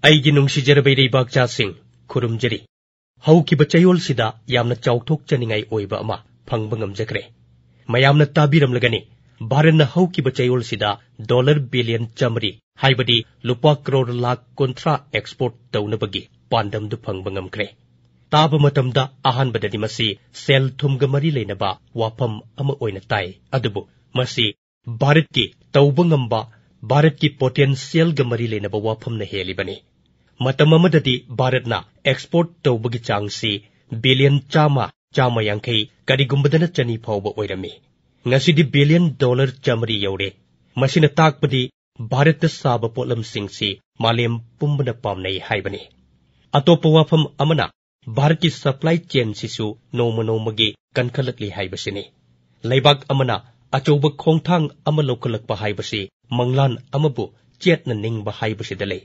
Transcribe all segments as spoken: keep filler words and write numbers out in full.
ꯑꯩꯒꯤ ꯅꯨꯡꯁꯤꯖꯔꯕ ꯏꯔꯩꯕꯥꯛꯆꯥꯁꯤꯡ, ꯈꯨꯔꯨꯝꯖꯔꯤ꯫ ꯍꯧꯈꯤꯕ ꯆꯌꯣꯜꯁꯤꯗ ꯌꯥꯝꯅ ꯆꯥꯎꯊꯣꯛꯆꯅꯤꯡꯉꯥꯏ ꯑꯣꯏꯕ ꯑꯃ ꯐꯪꯕ ꯉꯝꯖꯈ꯭ꯔꯦ꯫ ꯃꯌꯥꯝꯅ ꯇꯥꯕꯤꯔꯝꯂꯒꯅꯤ, ꯚꯥꯔꯠꯅ ꯍꯧꯈꯤꯕ ꯆꯌꯣꯜꯁꯤꯗ ꯗꯣꯂꯔ ꯕꯤꯂꯤꯌꯟ ꯆꯥꯃꯔꯤ, ꯍꯥꯏꯕꯗꯤ ꯂꯨꯄꯥ ꯀ꯭ꯔꯣꯔ ꯂꯥꯈ ꯀꯨꯟꯊ꯭ꯔꯥ ꯑꯦꯛꯁꯄꯣꯔꯠ ꯇꯧꯅꯕꯒꯤ ꯄꯥꯟꯗꯝꯗꯨ ꯐꯪꯕ ꯉꯝꯈ꯭ꯔꯦ꯫ ꯇꯥꯕ ꯃꯇꯝꯗ ꯑꯍꯥꯟꯕꯗꯗꯤ ꯃꯁꯤ ꯁꯦꯜ ꯊꯨꯝꯒ ꯃꯔꯤ ꯂꯩꯅꯕ ꯋꯥꯐꯝ ꯑꯃ ꯑꯣꯏꯅ ꯇꯥꯏ, ꯑꯗꯨꯕꯨ ꯃꯁꯤ ꯚꯥꯔꯠꯀꯤ ꯇꯧꯕ ꯉꯝꯕ, ꯚꯥꯔꯠꯀꯤ ꯄꯣꯇꯦꯟꯁꯤꯌꯦꯜꯒ ꯃꯔꯤ ꯂꯩꯅꯕ ꯋꯥꯐꯝꯅ ꯍꯦꯜꯂꯤꯕꯅꯤ꯫ ꯃꯇꯝ ꯑꯃꯗꯗꯤ ꯚꯥꯔꯠꯅ ꯑꯦꯛꯁꯄꯣꯔꯠ ꯇꯧꯕꯒꯤ ꯆꯥꯡꯁꯤ ꯕꯤꯂꯤꯌꯟ ꯆꯥꯝꯃ, ꯆꯥꯝꯃ ꯌꯥꯡꯈꯩ, ꯀꯔꯤꯒꯨꯝꯕꯗꯅ ꯆꯅꯤ ꯐꯥꯎꯕ ꯑꯣꯏꯔꯝꯃꯤ꯫ ꯉꯁꯤꯗꯤ ꯕꯤꯂꯤꯌꯟ ꯗꯣꯂꯔ ꯆꯥꯃꯔꯤ ꯌꯧꯔꯦ꯫ ꯃꯁꯤꯅ ꯇꯥꯛꯄꯗꯤ ꯚꯥꯔꯠꯇ ꯁꯥꯕ ꯄꯣꯠꯂꯝꯁꯤꯡꯁꯤ ꯃꯥꯂꯦꯝ ꯄꯨꯝꯕꯅ ꯄꯥꯝꯅꯩ ꯍꯥꯏꯕꯅꯤ꯫ ꯑꯇꯣꯞꯄ ꯋꯥꯐꯝ ꯑꯃꯅ ꯚꯥꯔꯠꯀꯤ ꯁꯄ꯭ꯂꯥꯏ ꯆꯦꯟꯁꯤꯁꯨ ꯅꯣꯡꯃ ꯅꯣꯡꯃꯒꯤ ꯀꯟꯈꯠꯂꯛꯂꯤ ꯍꯥꯏꯕꯁꯤꯅꯤ꯫ ꯂꯩꯕꯥꯛ ꯑꯃꯅ ꯑꯆꯧꯕ ꯈꯣꯡꯊꯥꯡ ꯑꯃ ꯂꯧꯈꯠꯂꯛꯄ ꯍꯥꯏꯕꯁꯤ ꯃꯪꯂꯥꯟ ꯑꯃꯕꯨ ꯆꯦꯠꯅ ꯅꯤꯡꯕ ꯍꯥꯏꯕꯁꯤꯗ ꯂꯩ꯫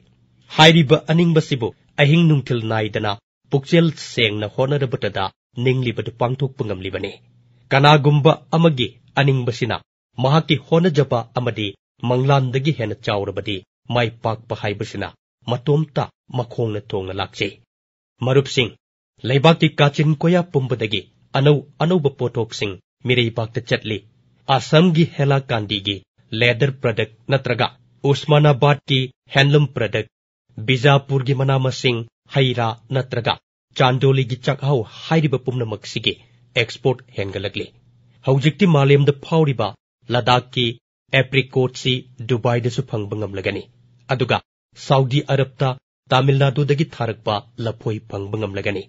ꯍꯥꯏꯔꯤꯕ ꯑꯅꯤꯡꯕꯁꯤꯕꯨ ꯑꯍꯤꯡ ꯅꯨꯡꯊꯤꯜ ꯅꯥꯏꯗꯅ ꯄꯨꯛꯆꯦꯜ ꯁꯦꯡꯅ ꯍꯣꯠꯅꯔꯕꯇꯗ ꯅꯤꯡꯂꯤꯕꯗꯨ ꯄꯥꯡꯊꯣꯛꯄ ꯉꯝꯂꯤꯕꯅꯤ꯫ ꯀꯅꯥꯒꯨꯝꯕ ꯑꯃꯒꯤ ꯑꯅꯤꯡꯕꯁꯤꯅ ꯃꯍꯥꯛꯀꯤ ꯍꯣꯠꯅꯖꯕ ꯑꯃꯗꯤ ꯃꯪꯂꯥꯟꯗꯒꯤ ꯍꯦꯟꯅ ꯆꯥꯎꯔꯕꯗꯤ ꯃꯥꯏ ꯄꯥꯛꯄ ꯍꯥꯏꯕꯁꯤꯅ ꯃꯇꯣꯝꯇ ꯃꯈꯣꯡꯅ ꯊꯣꯡꯅ ꯂꯥꯛꯆꯩ꯫ ꯃꯔꯨꯞꯁꯤꯡ, ꯂꯩꯕꯥꯛꯀꯤ ꯀꯥꯆꯤꯟ ꯀꯣꯌꯥ ꯄꯨꯝꯕꯗꯒꯤ ꯑꯅꯧ ꯑꯅꯧꯕ ꯄꯣꯠꯊꯣꯛꯁꯤꯡ ꯃꯤꯔꯩꯕꯥꯛꯇ ꯆꯠꯂꯤ꯫ ꯑꯁꯥꯝꯒꯤ ꯍꯦꯂꯥꯀꯥꯟꯗꯤꯒꯤ ꯂꯦꯗꯔ ꯄ꯭ꯔꯗꯛ ꯅꯠꯇ꯭ꯔꯒ ꯎꯁꯃꯥꯅꯥꯕꯥꯗꯀꯤ ꯍꯦꯟꯂꯨꯝ ꯄ꯭ꯔꯗꯛ, ꯕꯤꯖꯥꯄꯨꯔꯒꯤ ꯃꯅꯥ ꯃꯁꯤꯡ, ꯍꯩ ꯔꯥ ꯅꯠꯇ꯭ꯔꯒ ꯆꯥꯟꯗꯣꯂꯤꯒꯤ ꯆꯥꯛꯍꯥꯎ ꯍꯥꯏꯔꯤꯕ ꯄꯨꯝꯅꯃꯛꯁꯤꯒꯤ ꯑꯦꯛꯁꯄꯣꯔꯠ ꯍꯦꯟꯒꯠꯂꯛꯂꯤ꯫ ꯍꯧꯖꯤꯛꯇꯤ ꯃꯥꯂꯦꯝꯗ ꯐꯥꯎꯔꯤꯕ ꯂꯗꯥꯈꯀꯤ ꯑꯦꯄ꯭ꯔꯤꯀꯣꯠꯁꯤ ꯗꯨꯕꯥꯏꯗꯁꯨ ꯐꯪꯕ ꯉꯝꯂꯒꯅꯤ, ꯑꯗꯨꯒ ꯁꯥꯎꯗꯤ ꯑꯔꯕꯇ ꯇꯥꯃꯤꯜ ꯅꯥꯗꯨꯗꯒꯤ ꯊꯥꯔꯛꯄ ꯂꯐꯣꯏ ꯐꯪꯕ ꯉꯝꯂꯒꯅꯤ꯫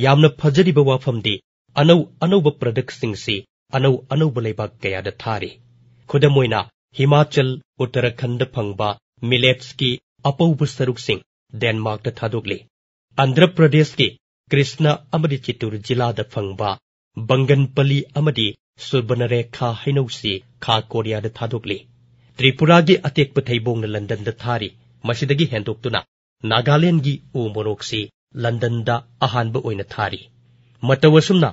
ꯌꯥꯝꯅ ꯐꯖꯔꯤꯕ ꯋꯥꯐꯝꯗꯤ ꯑꯅꯧ ꯑꯅꯧꯕ ꯄ꯭ꯔꯗꯛꯁꯤꯡꯁꯤ ꯑꯅꯧ ꯑꯅꯧꯕ ꯂꯩꯕꯥꯛ ꯀꯌꯥꯗ ꯊꯥꯔꯤ꯫ ꯈꯨꯗꯝ ꯑꯣꯏꯅ, ꯍꯤꯃꯥꯆꯜ, ꯎꯠꯇꯔꯥꯈꯟꯗ ꯐꯪꯕ ꯃꯤꯂꯦꯠꯁꯀꯤ ꯑꯄꯧꯕ ꯁꯔꯨꯛꯁꯤꯡ ꯗꯦꯟꯃꯥꯔꯛꯇ ꯊꯥꯗꯣꯛꯂꯤ꯫ ꯑꯟꯙ꯭ꯔ ꯄ꯭ꯔꯗꯦꯁꯀꯤ ꯀ꯭ꯔꯤꯁꯅ ꯑꯃꯗꯤ ꯆꯤꯠꯇꯨꯔ ꯖꯤꯂꯥꯗ ꯐꯪꯕ ꯕꯪꯒꯟꯄꯂꯤ ꯑꯃꯗꯤ ꯁꯨꯕꯔꯅꯔꯦꯈꯥ ꯍꯩꯅꯧꯁꯤ ꯈꯥ ꯀꯣꯔꯤꯌꯥꯗ ꯊꯥꯗꯣꯛꯂꯤ꯫ ꯇ꯭ꯔꯤꯄꯨꯔꯥꯒꯤ ꯑꯇꯦꯛꯄ ꯊꯩꯕꯣꯡꯅ ꯂꯟꯗꯟꯗ ꯊꯥꯔꯤ꯫ ꯃꯁꯤꯗꯒꯤ ꯍꯦꯟꯗꯣꯛꯇꯨꯅ ꯅꯥꯒꯥꯂꯦꯟꯒꯤ ꯎ ꯃꯣꯔꯣꯛꯁꯤ ꯂꯟꯗꯟꯗ ꯑꯍꯥꯟꯕ ꯑꯣꯏꯅ ꯊꯥꯔꯤ꯫ ꯃꯇꯧ ꯑꯁꯨꯝꯅ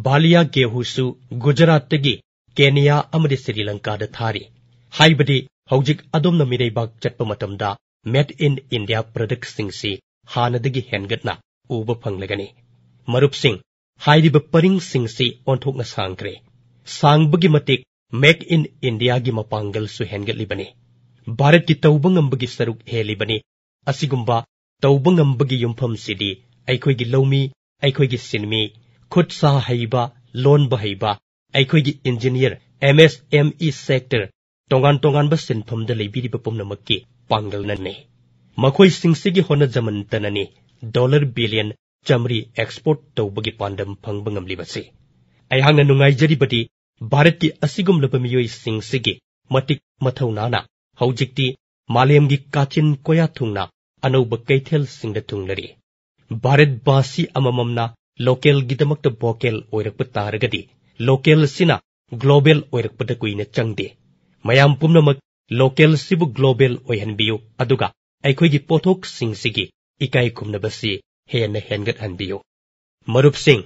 ꯕꯥꯂꯤꯌꯥ ꯒꯦꯍꯨꯁꯨ ꯒꯨꯖꯔꯥꯠꯇꯒꯤ ꯀꯦꯅꯤꯌꯥ ꯑꯃꯗꯤ ꯁ꯭ꯔꯤ ꯂꯪꯀꯥꯗ ꯊꯥꯔꯤ꯫ ꯍꯥꯏꯕꯗꯤ ꯍꯧꯖꯤꯛ ꯑꯗꯣꯝꯅ ꯃꯤꯔꯩꯕꯥꯛ ꯆꯠꯄ ꯃꯇꯝꯗ Made in India productꯁꯤꯡꯁꯤ ꯍꯥꯟꯅꯗꯒꯤ ꯍꯦꯟꯒꯠꯅ ꯎꯕ ꯐꯪꯂꯒꯅꯤ꯫ ꯃꯔꯨꯞꯁꯤꯡ, ꯍꯥꯏꯔꯤꯕ ꯄꯔꯤꯡꯁꯤꯡꯁꯤ ꯑꯣꯟꯊꯣꯛꯅ ꯁꯥꯡꯈ꯭ꯔꯦ꯫ ꯁꯥꯡꯕꯒꯤ ꯃꯇꯤꯛ Make in Indiaꯒꯤ ꯃꯄꯥꯡꯒꯜꯁꯨ ꯍꯦꯟꯒꯠꯂꯤꯕꯅꯤ꯫ ꯚꯥꯔꯠꯀꯤ ꯇꯧꯕ ꯉꯝꯕꯒꯤ ꯁꯔꯨꯛ ꯍꯦꯜꯂꯤꯕꯅꯤ꯫ ꯑꯁꯤꯒꯨꯝꯕ ꯇꯧꯕ ꯉꯝꯕꯒꯤ ꯌꯨꯝꯐꯝꯁꯤꯗꯤ ꯑꯩꯈꯣꯏꯒꯤ ꯂꯧꯃꯤ, ꯑꯩꯈꯣꯏꯒꯤ ꯁꯤꯟꯃꯤ, ꯈꯨꯠ ꯁꯥ ꯍꯩꯕ, ꯂꯣꯟꯕ ꯍꯩꯕ, ꯑꯩꯈꯣꯏꯒꯤ engineer, M S M E sector, ꯇꯣꯉꯥꯟ ꯇꯣꯉꯥꯟꯕ ꯁꯤꯟꯐꯝꯗ ꯂꯩꯕꯤꯔꯤꯕ ꯄꯨꯝꯅꯃꯛꯀꯤ ꯄꯥꯡꯒꯜꯅꯅꯤ꯫ ꯃꯈꯣꯏꯁꯤꯡꯁꯤꯒꯤ ꯍꯣꯠꯅꯖꯃꯟꯇꯅꯅꯤ dollar billion ꯆꯥꯃꯔꯤ export ꯇꯧꯕꯒꯤ ꯄꯥꯟꯗꯝ ꯐꯪꯕ ꯉꯝꯂꯤꯕꯁꯤ꯫ ꯑꯩꯍꯥꯛꯅ ꯅꯨꯡꯉꯥꯏꯖꯔꯤꯕꯗꯤ ꯚꯥꯔꯠꯀꯤ ꯑꯁꯤꯒꯨꯝꯂꯕ ꯃꯤꯑꯣꯏꯁꯤꯡꯁꯤꯒꯤ ꯃꯇꯤꯛ ꯃꯊꯧꯅꯥꯅ ꯍꯧꯖꯤꯛꯇꯤ ꯃꯥꯂꯦꯝꯒꯤ ꯀꯥꯆꯤꯟ ꯀꯣꯌꯥ ꯊꯨꯡꯅ ꯑꯅꯧꯕ ꯀꯩꯊꯦꯜꯁꯤꯡꯗ ꯊꯨꯡꯂꯔꯤ꯫ ꯚꯥꯔꯠꯕꯥꯁꯤ ꯑꯃꯃꯝꯅ localꯒꯤꯗꯃꯛꯇ vocal ꯑꯣꯏꯔꯛꯄ ꯇꯥꯔꯒꯗꯤ, local ꯑꯁꯤꯅ global ꯑꯣꯏꯔꯛꯄꯗ ꯀꯨꯏꯅ ꯆꯪꯗꯦ꯫ ꯃꯌꯥꯝ ꯄꯨꯝꯅꯃꯛ localꯁꯤꯕꯨ global ꯑꯣꯏꯍꯟꯕꯤꯌꯨ, ꯑꯗꯨꯒ ꯑꯩꯈꯣꯏꯒꯤ ꯄꯣꯠꯊꯣꯛꯁꯤꯡꯁꯤꯒꯤ ꯏꯀꯥꯏ ꯈꯨꯝꯅꯕꯁꯤ ꯍꯦꯟꯅ ꯍꯦꯟꯒꯠꯍꯟꯕꯤꯌꯨ꯫ ꯃꯔꯨꯞꯁꯤꯡ,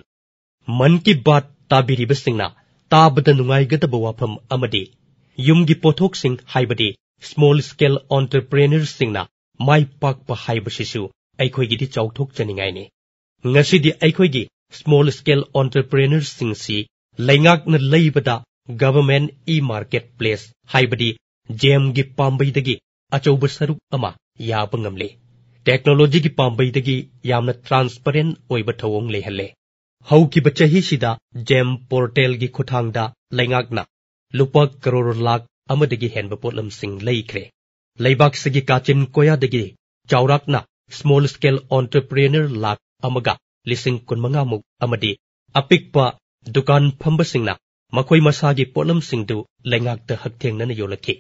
ꯃꯟ ꯀꯤ ꯕꯥꯠ ꯇꯥꯕꯤꯔꯤꯕꯁꯤꯡꯅ ꯇꯥꯕꯗ ꯅꯨꯡꯉꯥꯏꯒꯗꯕ ꯋꯥꯐꯝ ꯑꯃꯗꯤ ꯌꯨꯝꯒꯤ ꯄꯣꯠꯊꯣꯛꯁꯤꯡ, ꯍꯥꯏꯕꯗꯤ small scale entrepreneurꯁꯤꯡꯅ ꯃꯥꯏ ꯄꯥꯛꯄ ꯍꯥꯏꯕꯁꯤꯁꯨ ꯑꯩꯈꯣꯏꯒꯤꯗꯤ ꯆꯥꯎꯊꯣꯛꯆꯅꯤꯡꯉꯥꯏꯅꯤ꯫ ꯉꯁꯤꯗꯤ ꯑꯩꯈꯣꯏꯒꯤ small scale entrepreneurꯁꯤꯡꯁꯤ ꯂꯩꯉꯥꯛꯅ ꯂꯩꯕꯗ government e-market place, ꯍꯥꯏꯕꯗꯤ GeMꯒꯤ ꯄꯥꯝꯕꯩꯗꯒꯤ ꯑꯆꯧꯕ ꯁꯔꯨꯛ ꯑꯃ ꯌꯥꯕ ꯉꯝꯂꯦ꯫ Technologyꯒꯤ ꯄꯥꯝꯕꯩꯗꯒꯤ ꯌꯥꯝꯅ transparent ꯑꯣꯏꯕ ꯊꯧꯑꯣꯡ ꯂꯩꯍꯜꯂꯦ꯫ ꯍꯧꯈꯤꯕ ꯆꯍꯤꯁꯤꯗ GeM portalꯒꯤ ꯈꯨꯠꯊꯥꯡꯗ ꯂꯩꯉꯥꯛꯅ ꯂꯨꯄꯥ ꯀꯔꯣꯔ ꯂꯥꯈ ꯑꯃꯗꯒꯤ ꯍꯦꯟꯕ ꯄꯣꯠꯂꯝꯁꯤꯡ ꯂꯩꯈ꯭ꯔꯦ꯫ ꯂꯩꯕꯥꯛꯁꯤꯒꯤ ꯀꯥꯆꯤꯟ ꯀꯣꯌꯥꯗꯒꯤ ꯆꯥꯎꯔꯥꯛꯅ small scale entrepreneur ꯂꯥꯈ ꯑꯃꯒ ꯂꯤꯁꯤꯡ ꯀꯨꯟꯃꯉꯥꯃꯨꯛ ꯑꯃꯗꯤ ꯑꯄꯤꯛꯄ ꯗꯨꯀꯥꯟ ꯐꯝꯕꯁꯤꯡꯅ ꯃꯈꯣꯏ ꯃꯁꯥꯒꯤ ꯄꯣꯠꯂꯝꯁꯤꯡꯗꯨ ꯂꯩꯉꯥꯛꯇ ꯍꯛꯊꯦꯡꯅꯅ ꯌꯣꯜꯂꯛꯈꯤ꯫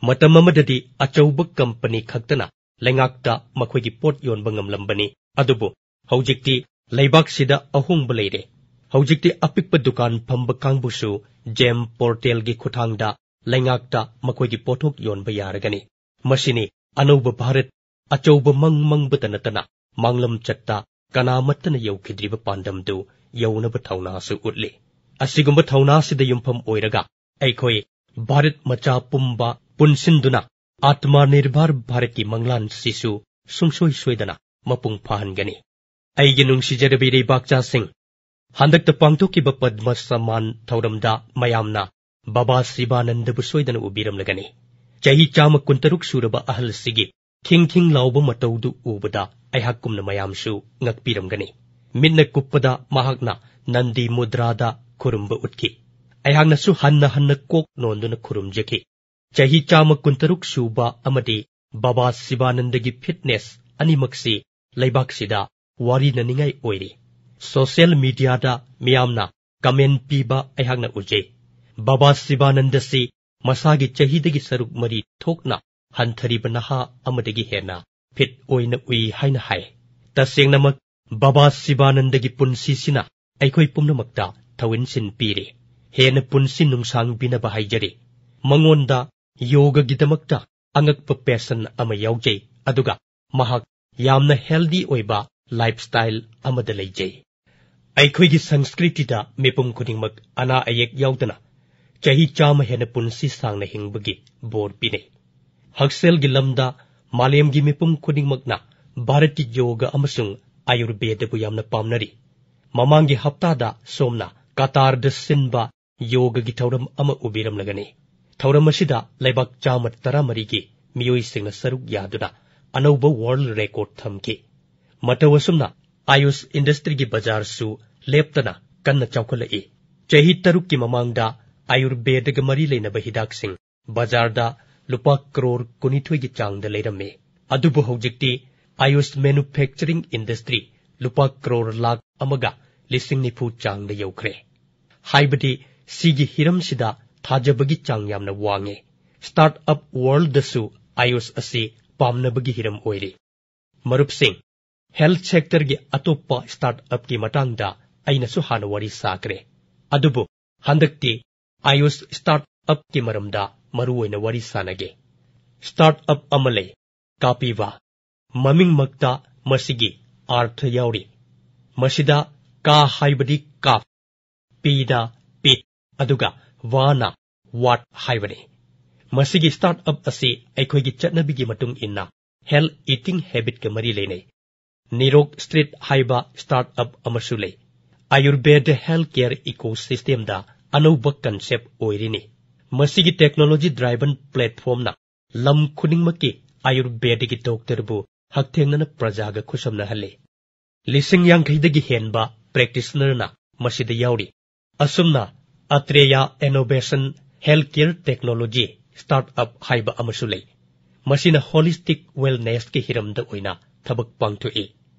ꯃꯇꯝ ꯑꯃꯗꯗꯤ ꯑꯆꯧꯕ company ꯈꯛꯇꯅ ꯂꯩꯉꯥꯛꯇ ꯃꯈꯣꯏꯒꯤ ꯄꯣꯠ ꯌꯣꯟꯕ ꯉꯝꯂꯝꯕꯅꯤ, ꯑꯗꯨꯕꯨ ꯍꯧꯖꯤꯛꯇꯤ ꯂꯩꯕꯥꯛꯁꯤꯗ ꯑꯍꯣꯡꯕ ꯂꯩꯔꯦ꯫ ꯍꯧꯖꯤꯛꯇꯤ ꯑꯄꯤꯛꯄ ꯗꯨꯀꯥꯟ ꯐꯝꯕ ꯀꯥꯡꯕꯨꯁꯨ GeM portalꯒꯤ ꯈꯨꯠꯊꯥꯡꯗ ꯂꯩꯉꯥꯛꯇ ꯃꯈꯣꯏꯒꯤ ꯄꯣꯠꯊꯣꯛ ꯌꯣꯟꯕ ꯌꯥꯔꯒꯅꯤ꯫ ꯃꯁꯤꯅꯤ ꯑꯅꯧꯕ ꯚꯥꯔꯠ ꯑꯆꯧꯕ ꯃꯪ ꯃꯪꯕꯇ ꯅꯠꯇꯅ ꯃꯥꯡꯂꯝ ꯆꯠꯇ ꯀꯅꯥꯃꯠꯇꯅ ꯌꯧꯈꯤꯗ꯭ꯔꯤꯕ ꯄꯥꯟꯗꯝꯗꯨ ꯌꯧꯅꯕ ꯊꯧꯅꯥꯁꯨ ꯎꯠꯂꯤ꯫ ꯑꯁꯤꯒꯨꯝꯕ ꯊꯧꯅꯥꯁꯤꯗ ꯌꯨꯝꯐꯝ ꯑꯣꯏꯔꯒ ꯑꯩꯈꯣꯏ ꯚꯥꯔꯠ ꯃꯆꯥ ꯄꯨꯝꯕ ꯄꯨꯟꯁꯤꯟꯗꯨꯅ ꯑꯥꯇꯃ ꯅꯤꯔꯚꯔ ꯚꯥꯔꯠꯀꯤ ꯃꯪꯂꯥꯟꯁꯤꯁꯨ ꯁꯨꯡꯁꯣꯏ ꯁꯣꯏꯗꯅ ꯃꯄꯨꯡ ꯐꯥꯍꯟꯒꯅꯤ꯫ ꯑꯩꯒꯤ ꯅꯨꯡꯁꯤꯖꯔꯕ ꯏꯔꯩꯕꯥꯛꯆꯥꯁꯤꯡ, ꯍꯟꯗꯛꯇ ꯄꯥꯡꯊꯣꯛꯈꯤꯕ ꯄꯗꯃ ꯁꯃꯥꯟ ꯊꯧꯔꯝꯗ ꯃꯌꯥꯝꯅ ꯕꯥꯕꯥ ꯁꯤꯕꯥꯅꯟꯗꯕꯨ ꯁꯣꯏꯗꯅ ꯎꯕꯤꯔꯝꯂꯒꯅꯤ꯫ ꯆꯍꯤ ꯆꯥꯝꯃ ꯀꯨꯟꯇꯔꯨꯛ ꯁꯨꯔꯕ ꯑꯍꯜꯁꯤꯒꯤ ꯈꯤꯡ ꯈꯤꯡ ꯂꯥꯎꯕ ꯃꯇꯧꯗꯨ ꯎꯕꯗ ꯑꯩꯍꯥꯛꯀꯨꯝꯅ ꯃꯌꯥꯝꯁꯨ ꯉꯛꯄꯤꯔꯝꯒꯅꯤ꯫ ꯃꯤꯠꯅ ꯀꯨꯞꯄꯗ ꯃꯍꯥꯛꯅ ꯅꯟꯗꯤ ꯃꯨꯗ꯭ꯔꯥꯗ ꯈꯨꯔꯨꯝꯕ ꯎꯠꯈꯤ꯫ ꯑꯩꯍꯥꯛꯅꯁꯨ ꯍꯟꯅ ꯍꯟꯅ ꯀꯣꯛ ꯅꯣꯟꯗꯨꯅ ꯈꯨꯔꯨꯝꯖꯈꯤ꯫ ꯆꯍꯤ ꯆꯥꯝꯃ ꯀꯨꯟꯇꯔꯨꯛ ꯁꯨꯕ ꯑꯃꯗꯤ ꯕꯥꯕꯥ ꯁꯤꯕꯥꯅꯟꯗꯒꯤ ꯐꯤꯠꯅꯦꯁ ꯑꯅꯤꯃꯛꯁꯤ ꯂꯩꯕꯥꯛꯁꯤꯗ ꯋꯥꯔꯤꯅꯅꯤꯡꯉꯥꯏ ꯑꯣꯏꯔꯤ꯫ ꯁꯣꯁꯤꯌꯦꯜ ꯃꯤꯗꯤꯌꯥꯗ ꯃꯤꯌꯥꯝꯅ ꯀꯃꯦꯟ ꯄꯤꯕ ꯑꯩꯍꯥꯛꯅ ꯎꯖꯩ꯫ ꯕꯥꯕꯥ ꯁꯤꯕꯥꯅꯟꯗꯁꯤ ꯃꯁꯥꯒꯤ ꯆꯍꯤꯗꯒꯤ ꯁꯔꯨꯛ ꯃꯔꯤ ꯊꯣꯛꯅ ꯍꯟꯊꯔꯤꯕ ꯅꯍꯥ ꯑꯃꯗꯒꯤ ꯍꯦꯟꯅ ꯐꯤꯠ ꯑꯣꯏꯅ ꯎꯏ ꯍꯥꯏꯅ ꯍꯥꯏ꯫ ꯇꯁꯦꯡꯅꯃꯛ ꯕꯥꯕꯥ ꯁꯤꯕꯥꯅꯟꯗꯒꯤ ꯄꯨꯟꯁꯤꯁꯤꯅ ꯑꯩꯈꯣꯏ ꯄꯨꯝꯅꯃꯛꯇ ꯊꯧꯏꯟꯁꯤꯟ ꯄꯤꯔꯤ꯫ ꯍꯦꯟꯅ ꯄꯨꯟꯁꯤ ꯅꯨꯡꯁꯥꯡꯕꯤꯅꯕ ꯍꯥꯏꯖꯔꯤ꯫ ꯃꯉꯣꯟꯗ ꯌꯣꯒꯒꯤꯗꯃꯛꯇ ꯑꯉꯛꯄ ꯄꯦꯁꯟ ꯑꯃ ꯌꯥꯎꯖꯩ, ꯑꯗꯨꯒ ꯃꯍꯥꯛ ꯌꯥꯝꯅ ꯍꯦꯜꯗꯤ ꯑꯣꯏꯕ ꯂꯥꯏꯐꯁ꯭ꯇꯥꯏꯜ ꯑꯃꯗ ꯂꯩꯖꯩ꯫ ꯑꯩꯈꯣꯏꯒꯤ ꯁꯪꯁꯀ꯭ꯔꯤꯇꯤꯗ ꯃꯤꯄꯨꯝ ꯈꯨꯗꯤꯡꯃꯛ ꯑꯅꯥ ꯑꯌꯦꯛ ꯌꯥꯎꯗꯅ ꯆꯍꯤ ꯆꯥꯝꯃ ꯍꯦꯟꯅ ꯄꯨꯟꯁꯤ ꯁꯥꯡꯅ ꯍꯤꯡꯕꯒꯤ ꯕꯣꯔ ꯄꯤꯅꯩ꯫ ꯍꯛꯁꯦꯜꯒꯤ ꯂꯝꯗ ꯃꯥꯂꯦꯝꯒꯤ ꯃꯤꯄꯨꯝ ꯈꯨꯗꯤꯡꯃꯛꯅ ꯚꯥꯔꯠꯀꯤ ꯌꯣꯒ ꯑꯃꯁꯨꯡ ꯑꯥꯌꯨꯔꯕꯦꯗꯕꯨ ꯌꯥꯝꯅ ꯄꯥꯝꯅꯔꯤ꯫ ꯃꯃꯥꯡꯒꯤ ꯍꯞꯇꯥꯗ ꯁꯣꯝꯅ ꯀꯇꯥꯔꯗ ꯁꯤꯟꯕ ꯌꯣꯒꯒꯤ ꯊꯧꯔꯝ ꯑꯃ ꯎꯕꯤꯔꯝꯂꯒꯅꯤ꯫ ꯊꯧꯔꯝ ꯑꯁꯤꯗ ꯂꯩꯕꯥꯛ ꯆꯥꯝꯃ ꯇꯔꯥꯃꯔꯤꯒꯤ ꯃꯤꯑꯣꯏꯁꯤꯡꯅ ꯁꯔꯨꯛ ꯌꯥꯗꯨꯅ ꯑꯅꯧꯕ ꯋꯥꯔꯜꯗ ꯔꯦꯀꯣꯔꯗ ꯊꯝꯈꯤ꯫ ꯃꯇꯧ ꯑꯁꯨꯝꯅ ꯑꯥꯌꯨꯁ ꯏꯟꯗꯁꯇ꯭ꯔꯤꯒꯤ ꯕꯖꯥꯔꯁꯨ ꯂꯦꯞꯇꯅ ꯀꯟꯅ ꯆꯥꯎꯈꯠꯂꯛꯏ꯫ ꯆꯍꯤ ꯇꯔꯨꯛꯀꯤ ꯃꯃꯥꯡꯗ ꯑꯥꯌꯨꯔꯕꯦꯗꯒ ꯃꯔꯤ ꯂꯩꯅꯕ ꯍꯤꯗꯥꯛꯁꯤꯡ ꯕꯖꯥꯔꯗ ꯂꯨꯄꯥ ꯀꯔꯣꯔ ꯀꯨꯟꯅꯤꯊꯣꯏꯒꯤ ꯆꯥꯡꯗ ꯂꯩꯔꯝꯃꯤ꯫ ꯑꯗꯨꯕꯨ ꯍꯧꯖꯤꯛꯇꯤ ꯑꯥꯌꯨꯁ ꯃꯦꯅꯨꯐꯦꯛꯆꯔꯤꯡ ꯏꯟꯗꯁꯇ꯭ꯔꯤ ꯂꯨꯄꯥ ꯀꯔꯣꯔ ꯂꯥꯈ ꯑꯃꯒ ꯂꯤꯁꯤꯡ ꯅꯤꯐꯨ ꯆꯥꯡꯗ ꯌꯧꯈ꯭ꯔꯦ꯫ ꯍꯥꯏꯕꯗꯤ ꯁꯤꯒꯤ ꯍꯤꯔꯝꯁꯤꯗ ꯊꯥꯖꯕꯒꯤ ꯆꯥꯡ ꯌꯥꯝꯅ ꯋꯥꯡꯉꯦ꯫ ꯁ꯭ꯇꯥꯔꯠ ꯑꯞ ꯋꯥꯔꯜꯗꯁꯨ ꯑꯥꯌꯨꯁ ꯑꯁꯤ ꯄꯥꯝꯅꯕꯒꯤ ꯍꯤꯔꯝ ꯑꯣꯏꯔꯤ꯫ ꯃꯔꯨꯞꯁꯤꯡ, ꯍꯦꯜꯊ ꯁꯦꯛꯇꯔꯒꯤ ꯑꯇꯣꯞꯄ ꯁ꯭ꯇꯥꯔꯠ ꯑꯞꯀꯤ ꯃꯇꯥꯡꯗ ꯑꯩꯅꯁꯨ ꯍꯥꯟꯅ ꯋꯥꯔꯤ ꯁꯥꯈ꯭ꯔꯦ꯫ ꯑꯗꯨꯕꯨ ꯍꯟꯗꯛꯇꯤ ꯑꯥꯌꯨꯁ ꯁ꯭ꯇꯥꯔꯠ ꯑꯞꯀꯤ ꯃꯔꯝꯗ ꯃꯔꯨꯑꯣꯏꯅ ꯋꯥꯔꯤ ꯁꯥꯅꯒꯦ꯫ ꯁ꯭ꯇꯥꯔꯠ ꯑꯞ ꯑꯃ ꯂꯩ, ꯀꯥꯄꯤꯕꯥ꯫ ꯃꯃꯤꯡꯃꯛꯇ ꯃꯁꯤꯒꯤ ꯑꯥꯔꯊ ꯌꯥꯎꯔꯤ꯫ ꯃꯁꯤꯗ ꯀꯥ ꯍꯥꯏꯕꯗꯤ ꯀꯥꯐ, ꯄꯤꯗ ꯄꯤꯠ, ꯑꯗꯨꯒ ꯋꯥꯅ ꯋꯥꯠ ꯍꯥꯏꯕꯅꯤ꯫ ꯃꯁꯤꯒꯤ startup ꯑꯁꯤ ꯑꯩꯈꯣꯏꯒꯤ ꯆꯠꯅꯕꯤꯒꯤ ꯃꯇꯨꯡ ꯏꯟꯅ health eating habitꯀ ꯃꯔꯤ ꯂꯩꯅꯩ꯫ ꯅꯤꯔꯣꯒ ꯁ꯭ꯇ꯭ꯔꯤꯠ ꯍꯥꯏꯕ startup ꯑꯃꯁꯨ ꯂꯩ꯫ ꯑꯥꯌꯨꯔꯕꯦꯗ health care ecosystemꯗ ꯑꯅꯧꯕ concept ꯑꯣꯏꯔꯤꯅꯤ꯫ ꯃꯁꯤꯒꯤ technology driven platformꯅ ꯂꯝ ꯈꯨꯗꯤꯡꯃꯛꯀꯤ ꯑꯥꯌꯨꯔꯕꯦꯗꯒꯤ doctorꯕꯨ ꯍꯛꯊꯦꯡꯅꯅ ꯄ꯭ꯔꯖꯥꯒ ꯈꯨꯠꯁꯝꯅꯍꯜꯂꯤ꯫ ꯂꯤꯁꯤꯡ ꯌꯥꯡꯈꯩꯗꯒꯤ ꯍꯦꯟꯕ practitionerꯅ ꯃꯁꯤꯗ ꯌꯥꯎꯔꯤ꯫ ꯑꯁꯨꯝꯅ Atreya Innovation Healthcare Technology startup ꯍꯥꯏꯕ ꯑꯃꯁꯨ ꯂꯩ꯫ ꯃꯁꯤꯅ holistic wellnessꯀꯤ ꯍꯤꯔꯝꯗ ꯑꯣꯏꯅ ꯊꯕꯛ ꯄꯥꯡꯊꯣꯛꯏ꯫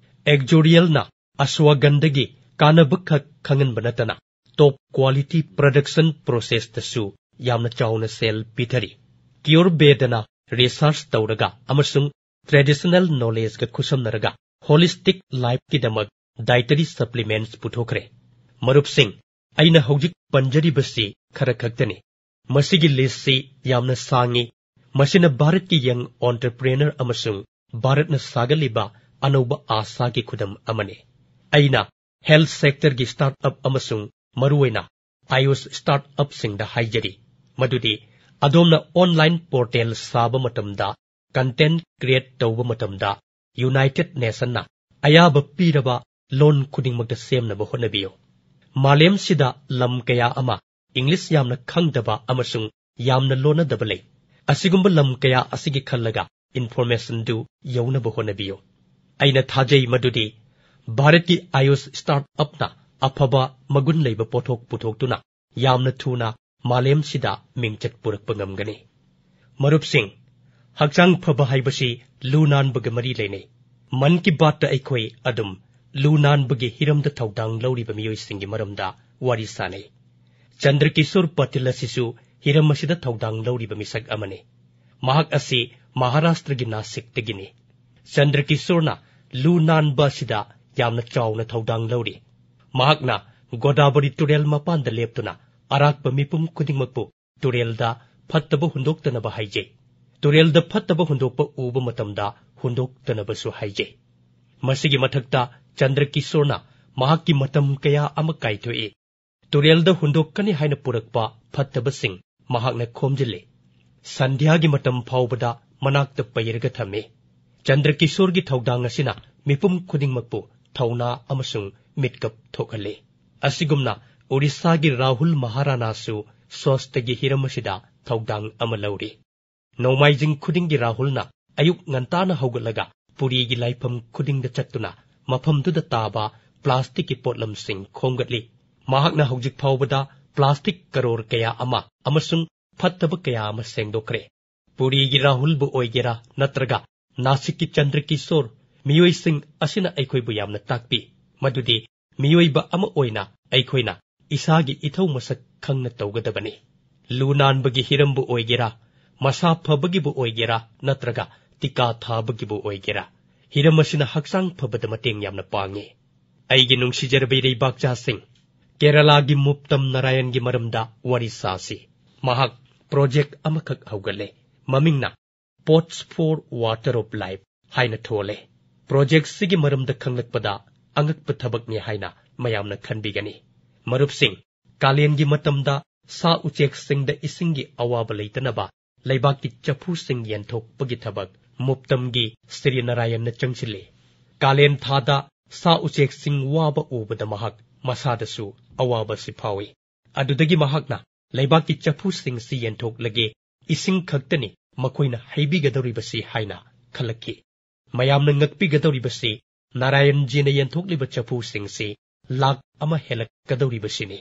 Exorielꯅ ashwagandhaꯒꯤ ꯀꯥꯟꯅꯕ ꯈꯛ ꯈꯪꯍꯟꯕ ꯅꯠꯇꯅ top quality production processꯇꯁꯨ ꯌꯥꯝꯅ ꯆꯥꯎꯅ ꯁꯦꯜ ꯄꯤꯊꯔꯤ꯫ ꯀ꯭ꯌꯨꯔꯕꯦꯗꯅ research ꯇꯧꯔꯒ ꯑꯃꯁꯨꯡ traditional knowledgeꯒ ꯈꯨꯠꯁꯝꯅꯔꯒ holistic lifeꯀꯤꯗꯃꯛ dietary supplements ꯄꯨꯊꯣꯛꯈ꯭ꯔꯦ꯫ ꯃꯔꯨꯞꯁꯤꯡ, ꯑꯩꯅ ꯍꯧꯖꯤꯛ ꯄꯟꯖꯔꯤꯕꯁꯤ ꯈꯔ ꯈꯛꯇꯅꯤ꯫ ꯃꯁꯤꯒꯤ listꯁꯤ ꯌꯥꯝꯅ ꯁꯥꯡꯉꯤ꯫ ꯃꯁꯤꯅ ꯚꯥꯔꯠꯀꯤ young entrepreneur ꯑꯃꯁꯨꯡ ꯚꯥꯔꯠꯅ ꯁꯥꯒꯠꯂꯤꯕ ꯑꯅꯧꯕ ꯑꯥꯁꯥꯒꯤ ꯈꯨꯗꯝ ꯑꯃꯅꯤ꯫ ꯑꯩꯅ health sectorꯒꯤ startup ꯑꯃꯁꯨꯡ ꯃꯔꯨꯑꯣꯏꯅ ꯑꯥꯌꯨꯁ startupꯁꯤꯡꯗ ꯍꯥꯏꯖꯔꯤ ꯃꯗꯨꯗꯤ ꯑꯗꯣꯝꯅ online portal ꯁꯥꯕ ꯃꯇꯝꯗ, content create ꯇꯧꯕ ꯃꯇꯝꯗ United Nationꯅ ꯑꯌꯥꯕ ꯄꯤꯔꯕ ꯂꯣꯟ ꯈꯨꯗꯤꯡꯃꯛꯇ ꯁꯦꯝꯅꯕ ꯍꯣꯠꯅꯕꯤꯌꯨ꯫ ꯃꯥꯂꯦꯝꯁꯤꯗ ꯂꯝ ꯀꯌꯥ ꯑꯃ English ꯌꯥꯝꯅ ꯈꯪꯗꯕ ꯑꯃꯁꯨꯡ ꯌꯥꯝꯅ ꯂꯣꯟꯅꯗꯕ ꯂꯩ꯫ ꯑꯁꯤꯒꯨꯝꯕ ꯂꯝ ꯀꯌꯥ ꯑꯁꯤꯒꯤ ꯈꯜꯂꯒ informationꯗꯨ ꯌꯧꯅꯕ ꯍꯣꯠꯅꯕꯤꯌꯨ꯫ ꯑꯩꯅ ꯊꯥꯖꯩ ꯃꯗꯨꯗꯤ ꯚꯥꯔꯠꯀꯤ ꯑꯥꯌꯨꯁ startupꯅ ꯑꯐꯕ ꯃꯒꯨꯟ ꯂꯩꯕ ꯄꯣꯠꯊꯣꯛ ꯄꯨꯊꯣꯛꯇꯨꯅ ꯌꯥꯝꯅ ꯊꯨꯅ ꯃꯥꯂꯦꯝꯁꯤꯗ ꯃꯤꯡꯆꯠ ꯄꯨꯔꯛꯄ ꯉꯝꯒꯅꯤ꯫ ꯃꯔꯨꯞꯁꯤꯡ, ꯍꯛꯆꯥꯡ ꯐꯕ ꯍꯥꯏꯕꯁꯤ ꯂꯨ ꯅꯥꯟꯕꯒ ꯃꯔꯤ ꯂꯩꯅꯩ꯫ ꯃꯟ ꯀꯤ ꯕꯥꯠꯇ ꯑꯩꯈꯣꯏ ꯑꯗꯨꯝ ꯂꯨ ꯅꯥꯟꯕꯒꯤ ꯍꯤꯔꯝꯗ ꯊꯧꯗꯥꯡ ꯂꯧꯔꯤꯕ ꯃꯤꯑꯣꯏꯁꯤꯡꯒꯤ ꯃꯔꯝꯗ ꯋꯥꯔꯤ ꯁꯥꯅꯩ꯫ ꯆꯟꯗ꯭ꯔꯀꯤꯁꯣꯔ ꯄꯇꯤꯜ ꯑꯁꯤꯁꯨ ꯍꯤꯔꯝ ꯑꯁꯤꯗ ꯊꯧꯗꯥꯡ ꯂꯧꯔꯤꯕ ꯃꯤꯁꯛ ꯑꯃꯅꯤ꯫ ꯃꯍꯥꯛ ꯑꯁꯤ ꯃꯍꯥꯔꯥꯁꯇ꯭ꯔꯒꯤ ꯅꯥꯁꯤꯛꯇꯒꯤꯅꯤ꯫ ꯆꯟꯗ꯭ꯔꯀꯤꯁꯣꯔꯅ ꯂꯨ ꯅꯥꯟꯕ ꯑꯁꯤꯗ ꯌꯥꯝꯅ ꯆꯥꯎꯅ ꯊꯧꯗꯥꯡ ꯂꯧꯔꯤ꯫ ꯃꯍꯥꯛꯅ ꯒꯣꯗꯥꯕꯔꯤ ꯇꯨꯔꯦꯜ ꯃꯄꯥꯟꯗ ꯂꯦꯞꯇꯨꯅ ꯑꯔꯥꯛꯄ ꯃꯤꯄꯨꯝ ꯈꯨꯗꯤꯡꯃꯛꯄꯨ ꯇꯨꯔꯦꯜꯗ ꯐꯠꯇꯕ ꯍꯨꯟꯗꯣꯛꯇꯅꯕ ꯍꯥꯏꯖꯩ꯫ ꯇꯨꯔꯦꯜꯗ ꯐꯠꯇꯕ ꯍꯨꯟꯗꯣꯛꯄ ꯎꯕ ꯃꯇꯝꯗ ꯍꯨꯟꯗꯣꯛꯇꯅꯕꯁꯨ ꯍꯥꯏꯖꯩ꯫ ꯃꯁꯤꯒꯤ ꯃꯊꯛꯇ ꯆꯟꯗ꯭ꯔꯀꯤꯁꯣꯔꯅ ꯃꯍꯥꯛꯀꯤ ꯃꯇꯝ ꯀꯌꯥ ꯑꯃ ꯀꯥꯏꯊꯣꯛꯏ꯫ ꯇꯨꯔꯦꯜꯗ ꯍꯨꯟꯗꯣꯛꯀꯅꯤ ꯍꯥꯏꯅ ꯄꯨꯔꯛꯄ ꯐꯠꯇꯕꯁꯤꯡ ꯃꯍꯥꯛꯅ ꯈꯣꯝꯖꯤꯜꯂꯤ꯫ ꯁꯟꯙ꯭ꯌꯥꯒꯤ ꯃꯇꯝ ꯐꯥꯎꯕꯗ ꯃꯅꯥꯛꯇ ꯄꯩꯔꯒ ꯊꯝꯃꯤ꯫ ꯆꯟꯗ꯭ꯔꯀꯤꯁꯣꯔꯒꯤ ꯊꯧꯗꯥꯡ ꯑꯁꯤꯅ ꯃꯤꯄꯨꯝ ꯈꯨꯗꯤꯡꯃꯛꯄꯨ ꯊꯧꯅꯥ ꯑꯃꯁꯨꯡ ꯃꯤꯠꯀꯞ ꯊꯣꯛꯍꯜꯂꯤ꯫ ꯑꯁꯤꯒꯨꯝꯅ ꯑꯣꯔꯤꯁꯥꯒꯤ ꯔꯥꯍꯨꯜ ꯃꯍꯥꯔꯥꯅꯥꯁꯨ ꯁ꯭ꯋꯥꯁꯇꯒꯤ ꯍꯤꯔꯝ ꯑꯁꯤꯗ ꯊꯧꯗꯥꯡ ꯑꯃ ꯂꯧꯔꯤ꯫ ꯅꯣꯡꯃꯥꯏꯖꯤꯡ ꯈꯨꯗꯤꯡꯒꯤ ꯔꯥꯍꯨꯜꯅ ꯑꯌꯨꯛ ꯉꯟꯇꯥꯅ ꯍꯧꯒꯠꯂꯒ ꯄꯨꯔꯤꯒꯤ ꯂꯥꯏꯐꯝ ꯈꯨꯗꯤꯡꯗ ꯆꯠꯇꯨꯅ ꯃꯐꯝꯗꯨꯗ ꯇꯥꯕ ꯄ꯭ꯂꯥꯁꯇꯤꯛꯀꯤ ꯄꯣꯠꯂꯝꯁꯤꯡ ꯈꯣꯝꯒꯠꯂꯤ꯫ ꯃꯍꯥꯛꯅ ꯍꯧꯖꯤꯛ ꯐꯥꯎꯕꯗ ꯄ꯭ꯂꯥꯁꯇꯤꯛ ꯀꯔꯣꯔ ꯀꯌꯥ ꯑꯃ ꯑꯃꯁꯨꯡ ꯐꯠꯇꯕ ꯀꯌꯥ ꯑꯃ ꯁꯦꯡꯗꯣꯛꯈ꯭ꯔꯦ꯫ ꯄꯨꯔꯤꯒꯤ ꯔꯥꯍꯨꯜꯕꯨ ꯑꯣꯏꯒꯦꯔꯥ ꯅꯠꯇ꯭ꯔꯒ ꯅꯥꯁꯤꯛꯀꯤ ꯆꯟꯗ꯭ꯔꯀꯤꯁꯣꯔ, ꯃꯤꯑꯣꯏꯁꯤꯡ ꯑꯁꯤꯅ ꯑꯩꯈꯣꯏꯕꯨ ꯌꯥꯝꯅ ꯇꯥꯛꯄꯤ ꯃꯗꯨꯗꯤ ꯃꯤꯑꯣꯏꯕ ꯑꯃ ꯑꯣꯏꯅ ꯑꯩꯈꯣꯏꯅ ꯏꯁꯥꯒꯤ ꯏꯊꯧ ꯃꯁꯛ ꯈꯪꯅ ꯇꯧꯒꯗꯕꯅꯤ꯫ ꯂꯨ ꯅꯥꯟꯕꯒꯤ ꯍꯤꯔꯝꯕꯨ ꯑꯣꯏꯒꯦꯔꯥ, ꯃꯁꯥ ꯐꯕꯒꯤꯕꯨ ꯑꯣꯏꯒꯦꯔꯥ ꯅꯠꯇ꯭ꯔꯒ ꯇꯤꯀꯥ ꯊꯥꯕꯒꯤꯕꯨ ꯑꯣꯏꯒꯦꯔꯥ, ꯍꯤꯔꯝ ꯑꯁꯤꯅ ꯍꯛꯆꯥꯡ ꯐꯕꯗ ꯃꯇꯦꯡ ꯌꯥꯝꯅ ꯄꯥꯡꯉꯤ꯫ ꯑꯩꯒꯤ ꯅꯨꯡꯁꯤꯖꯔꯕ ꯏꯔꯩꯕꯥꯛꯆꯥꯁꯤꯡ, ꯀꯦꯔꯂꯥꯒꯤ ꯃꯨꯞꯇꯝ ꯅꯥꯔꯥꯌꯟꯒꯤ ꯃꯔꯝꯗ ꯋꯥꯔꯤ ꯁꯥꯁꯤ꯫ ꯃꯍꯥꯛ ꯄ꯭ꯔꯣꯖꯦꯛ ꯑꯃꯈꯛ ꯍꯧꯒꯠꯂꯦ꯫ ꯃꯃꯤꯡꯅ Pots for Water of Life ꯍꯥꯏꯅ ꯊꯣꯜꯂꯦ꯫ ꯄ꯭ꯔꯣꯖꯦꯛꯁꯤꯒꯤ ꯃꯔꯝꯗ ꯈꯪꯂꯛꯄꯗ ꯑꯉꯛꯄ ꯊꯕꯛꯅꯤ ꯍꯥꯏꯅ ꯃꯌꯥꯝꯅ ꯈꯟꯕꯤꯒꯅꯤ꯫ ꯃꯔꯨꯞꯁꯤꯡ, ꯀꯥꯂꯦꯟꯒꯤ ꯃꯇꯝꯗ ꯁꯥ ꯎꯆꯦꯛꯁꯤꯡꯗ ꯏꯁꯤꯡꯒꯤ ꯑꯋꯥꯕ ꯂꯩꯇꯅꯕ ꯂꯩꯕꯥꯛꯀꯤ ꯆꯐꯨꯁꯤꯡ ꯌꯦꯟꯊꯣꯛꯄꯒꯤ ꯊꯕꯛ ꯃꯨꯞꯇꯝꯒꯤ ꯁ꯭ꯔꯤ ꯅꯥꯔꯥꯌꯟꯅ ꯆꯪꯁꯤꯜꯂꯤ꯫ ꯀꯥꯂꯦꯟ ꯊꯥꯗ ꯁꯥ ꯎꯆꯦꯛꯁꯤꯡ ꯋꯥꯕ ꯎꯕꯗ ꯃꯍꯥꯛ ꯃꯁꯥꯗꯁꯨ ꯑꯋꯥꯕꯁꯤ ꯐꯥꯎꯏ꯫ ꯑꯗꯨꯗꯒꯤ ꯃꯍꯥꯛꯅ ꯂꯩꯕꯥꯛꯀꯤ ꯆꯐꯨꯁꯤꯡꯁꯤ ꯌꯦꯟꯊꯣꯛꯂꯒꯦ, ꯏꯁꯤꯡ ꯈꯛꯇꯅꯤ ꯃꯈꯣꯏꯅ ꯍꯩꯕꯤꯒꯗꯧꯔꯤꯕꯁꯤ ꯍꯥꯏꯅ ꯈꯜꯂꯛꯈꯤ꯫ ꯃꯌꯥꯝꯅ ꯉꯛꯄꯤꯒꯗꯧꯔꯤꯕꯁꯤ ꯅꯥꯔꯥꯌꯟꯖꯤꯅ ꯌꯦꯟꯊꯣꯛꯂꯤꯕ ꯆꯐꯨꯁꯤꯡꯁꯤ ꯂꯥꯈ ꯑꯃ ꯍꯦꯜꯂꯛꯀꯗꯧꯔꯤꯕꯁꯤꯅꯤ꯫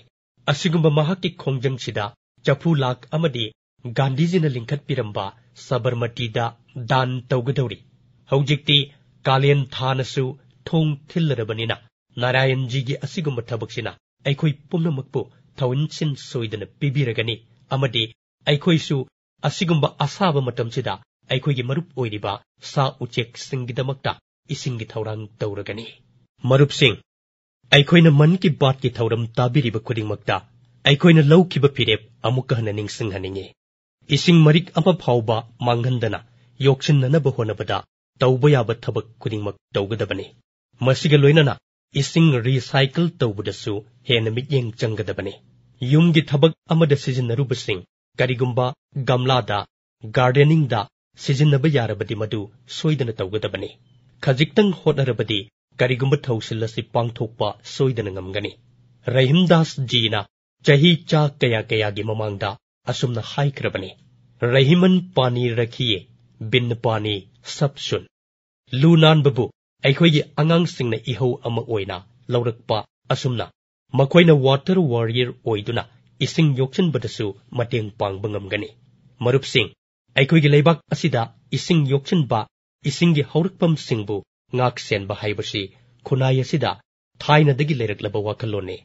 ꯑꯁꯤꯒꯨꯝꯕ ꯃꯍꯥꯛꯀꯤ ꯈꯣꯡꯖꯪꯁꯤꯗ ꯆꯐꯨ ꯂꯥꯈ ꯑꯃꯗꯤ ꯒꯥꯟꯙꯤꯖꯤꯅ ꯂꯤꯡꯈꯠꯄꯤꯔꯝꯕ ꯁꯕꯔꯃꯇꯤꯗ ꯗꯥꯟ ꯇꯧꯒꯗꯧꯔꯤ꯫ ꯍꯧꯖꯤꯛꯇꯤ ꯀꯥꯂꯦꯟ ꯊꯥꯅꯁꯨ ꯊꯣꯡ ꯊꯤꯜꯂꯔꯕꯅꯤꯅ ꯅꯥꯔꯥꯌꯟꯖꯤꯒꯤ ꯑꯁꯤꯒꯨꯝꯕ ꯊꯕꯛꯁꯤꯅ ꯑꯩꯈꯣꯏ ꯄꯨꯝꯅꯃꯛꯄꯨ ꯊꯧꯏꯟꯁꯤꯟ ꯁꯣꯏꯗꯅ ꯄꯤꯕꯤꯔꯒꯅꯤ ꯑꯃꯗꯤ ꯑꯩꯈꯣꯏꯁꯨ ꯑꯁꯤꯒꯨꯝꯕ ꯑꯁꯥꯕ ꯃꯇꯝꯁꯤꯗ ꯑꯩꯈꯣꯏꯒꯤ ꯃꯔꯨꯞ ꯑꯣꯏꯔꯤꯕ ꯁꯥ ꯎꯆꯦꯛꯁꯤꯡꯒꯤꯗꯃꯛꯇ ꯏꯁꯤꯡꯒꯤ ꯊꯧꯔꯥꯡ ꯇꯧꯔꯒꯅꯤ꯫ ꯃꯔꯨꯞꯁꯤꯡ, ꯑꯩꯈꯣꯏꯅ ꯃꯟ ꯀꯤ ꯕꯥꯠꯀꯤ ꯊꯧꯔꯝ ꯇꯥꯕꯤꯔꯤꯕ ꯈꯨꯗꯤꯡꯃꯛꯇ ꯑꯩꯈꯣꯏꯅ ꯂꯧꯈꯤꯕ ꯐꯤꯔꯦꯞ ꯑꯃꯨꯛꯀ ꯍꯟꯅ ꯅꯤꯡꯁꯤꯡꯍꯟꯅꯤꯡꯏ꯫ ꯏꯁꯤꯡ ꯃꯔꯤꯛ ꯑꯃ ꯐꯥꯎꯕ ꯃꯥꯡꯍꯟꯗꯅ ꯌꯣꯛꯁꯤꯟꯅꯅꯕ ꯍꯣꯠꯅꯕꯗ ꯇꯧꯕ ꯌꯥꯕ ꯊꯕꯛ ꯈꯨꯗꯤꯡꯃꯛ ꯇꯧꯒꯗꯕꯅꯤ꯫ ꯃꯁꯤꯒ ꯂꯣꯏꯅꯅ ꯏꯁꯤꯡ ꯔꯤꯁꯥꯏꯀꯜ ꯇꯧꯕꯗꯁꯨ ꯍꯦꯟꯅ ꯃꯤꯠꯌꯦꯡ ꯆꯪꯒꯗꯕꯅꯤ꯫ ꯌꯨꯝꯒꯤ ꯊꯕꯛ ꯑꯃꯗ ꯁꯤꯖꯤꯟꯅꯔꯨꯕꯁꯤꯡ, ꯀꯔꯤꯒꯨꯝꯕ ꯒꯝꯂꯥꯗ ꯒꯥꯔꯗꯦꯅꯤꯡꯗ ꯁꯤꯖꯤꯟꯅꯕ ꯌꯥꯔꯕꯗꯤ ꯃꯗꯨ ꯁꯣꯏꯗꯅ ꯇꯧꯒꯗꯕꯅꯤ꯫ ꯈꯖꯤꯛꯇꯪ ꯍꯣꯠꯅꯔꯕꯗꯤ ꯀꯔꯤꯒꯨꯝꯕ ꯊꯧꯁꯤꯜ ꯑꯁꯤ ꯄꯥꯡꯊꯣꯛꯄ ꯁꯣꯏꯗꯅ ꯉꯝꯒꯅꯤ꯫ ꯔꯍꯤꯝꯗꯥꯁ ꯖꯤꯅ ꯆꯍꯤ ꯆꯥ ꯀꯌꯥ ꯀꯌꯥꯒꯤ ꯃꯃꯥꯡꯗ ꯑꯁꯨꯝꯅ ꯍꯥꯏꯈ꯭ꯔꯕꯅꯤ, "ꯔꯍꯤꯃꯟ ꯄꯥꯅꯤ ꯔꯈꯤꯌꯦ, ꯕꯤꯟ ꯄꯥꯅꯤ ꯁꯕ ꯁꯨꯟ"꯫ ꯂꯨ ꯅꯥꯟꯕꯕꯨ ꯑꯩꯈꯣꯏꯒꯤ ꯑꯉꯥꯡꯁꯤꯡꯅ ꯏꯍꯧ ꯑꯃ ꯑꯣꯏꯅ ꯂꯧꯔꯛꯄ ꯑꯁꯨꯝꯅ ꯃꯈꯣꯏꯅ ꯋꯥꯇꯔ ꯋꯥꯔꯤꯌꯔ ꯑꯣꯏꯗꯨꯅ ꯏꯁꯤꯡ ꯌꯣꯛꯁꯤꯟꯕꯗꯁꯨ ꯃꯇꯦꯡ ꯄꯥꯡꯕ ꯉꯝꯒꯅꯤ꯫ ꯃꯔꯨꯞꯁꯤꯡ, ꯑꯩꯈꯣꯏꯒꯤ ꯂꯩꯕꯥꯛ ꯑꯁꯤꯗ ꯏꯁꯤꯡ ꯌꯣꯛꯁꯤꯟꯕ, ꯏꯁꯤꯡꯒꯤ ꯍꯧꯔꯛꯐꯝꯁꯤꯡꯕꯨ ꯉꯥꯛ ꯁꯦꯟꯕ ꯍꯥꯏꯕꯁꯤ ꯈꯨꯟꯅꯥꯏ ꯑꯁꯤꯗ ꯊꯥꯏꯅꯗꯒꯤ ꯂꯩꯔꯛꯂꯕ ꯋꯥꯈꯜꯂꯣꯟꯅꯤ꯫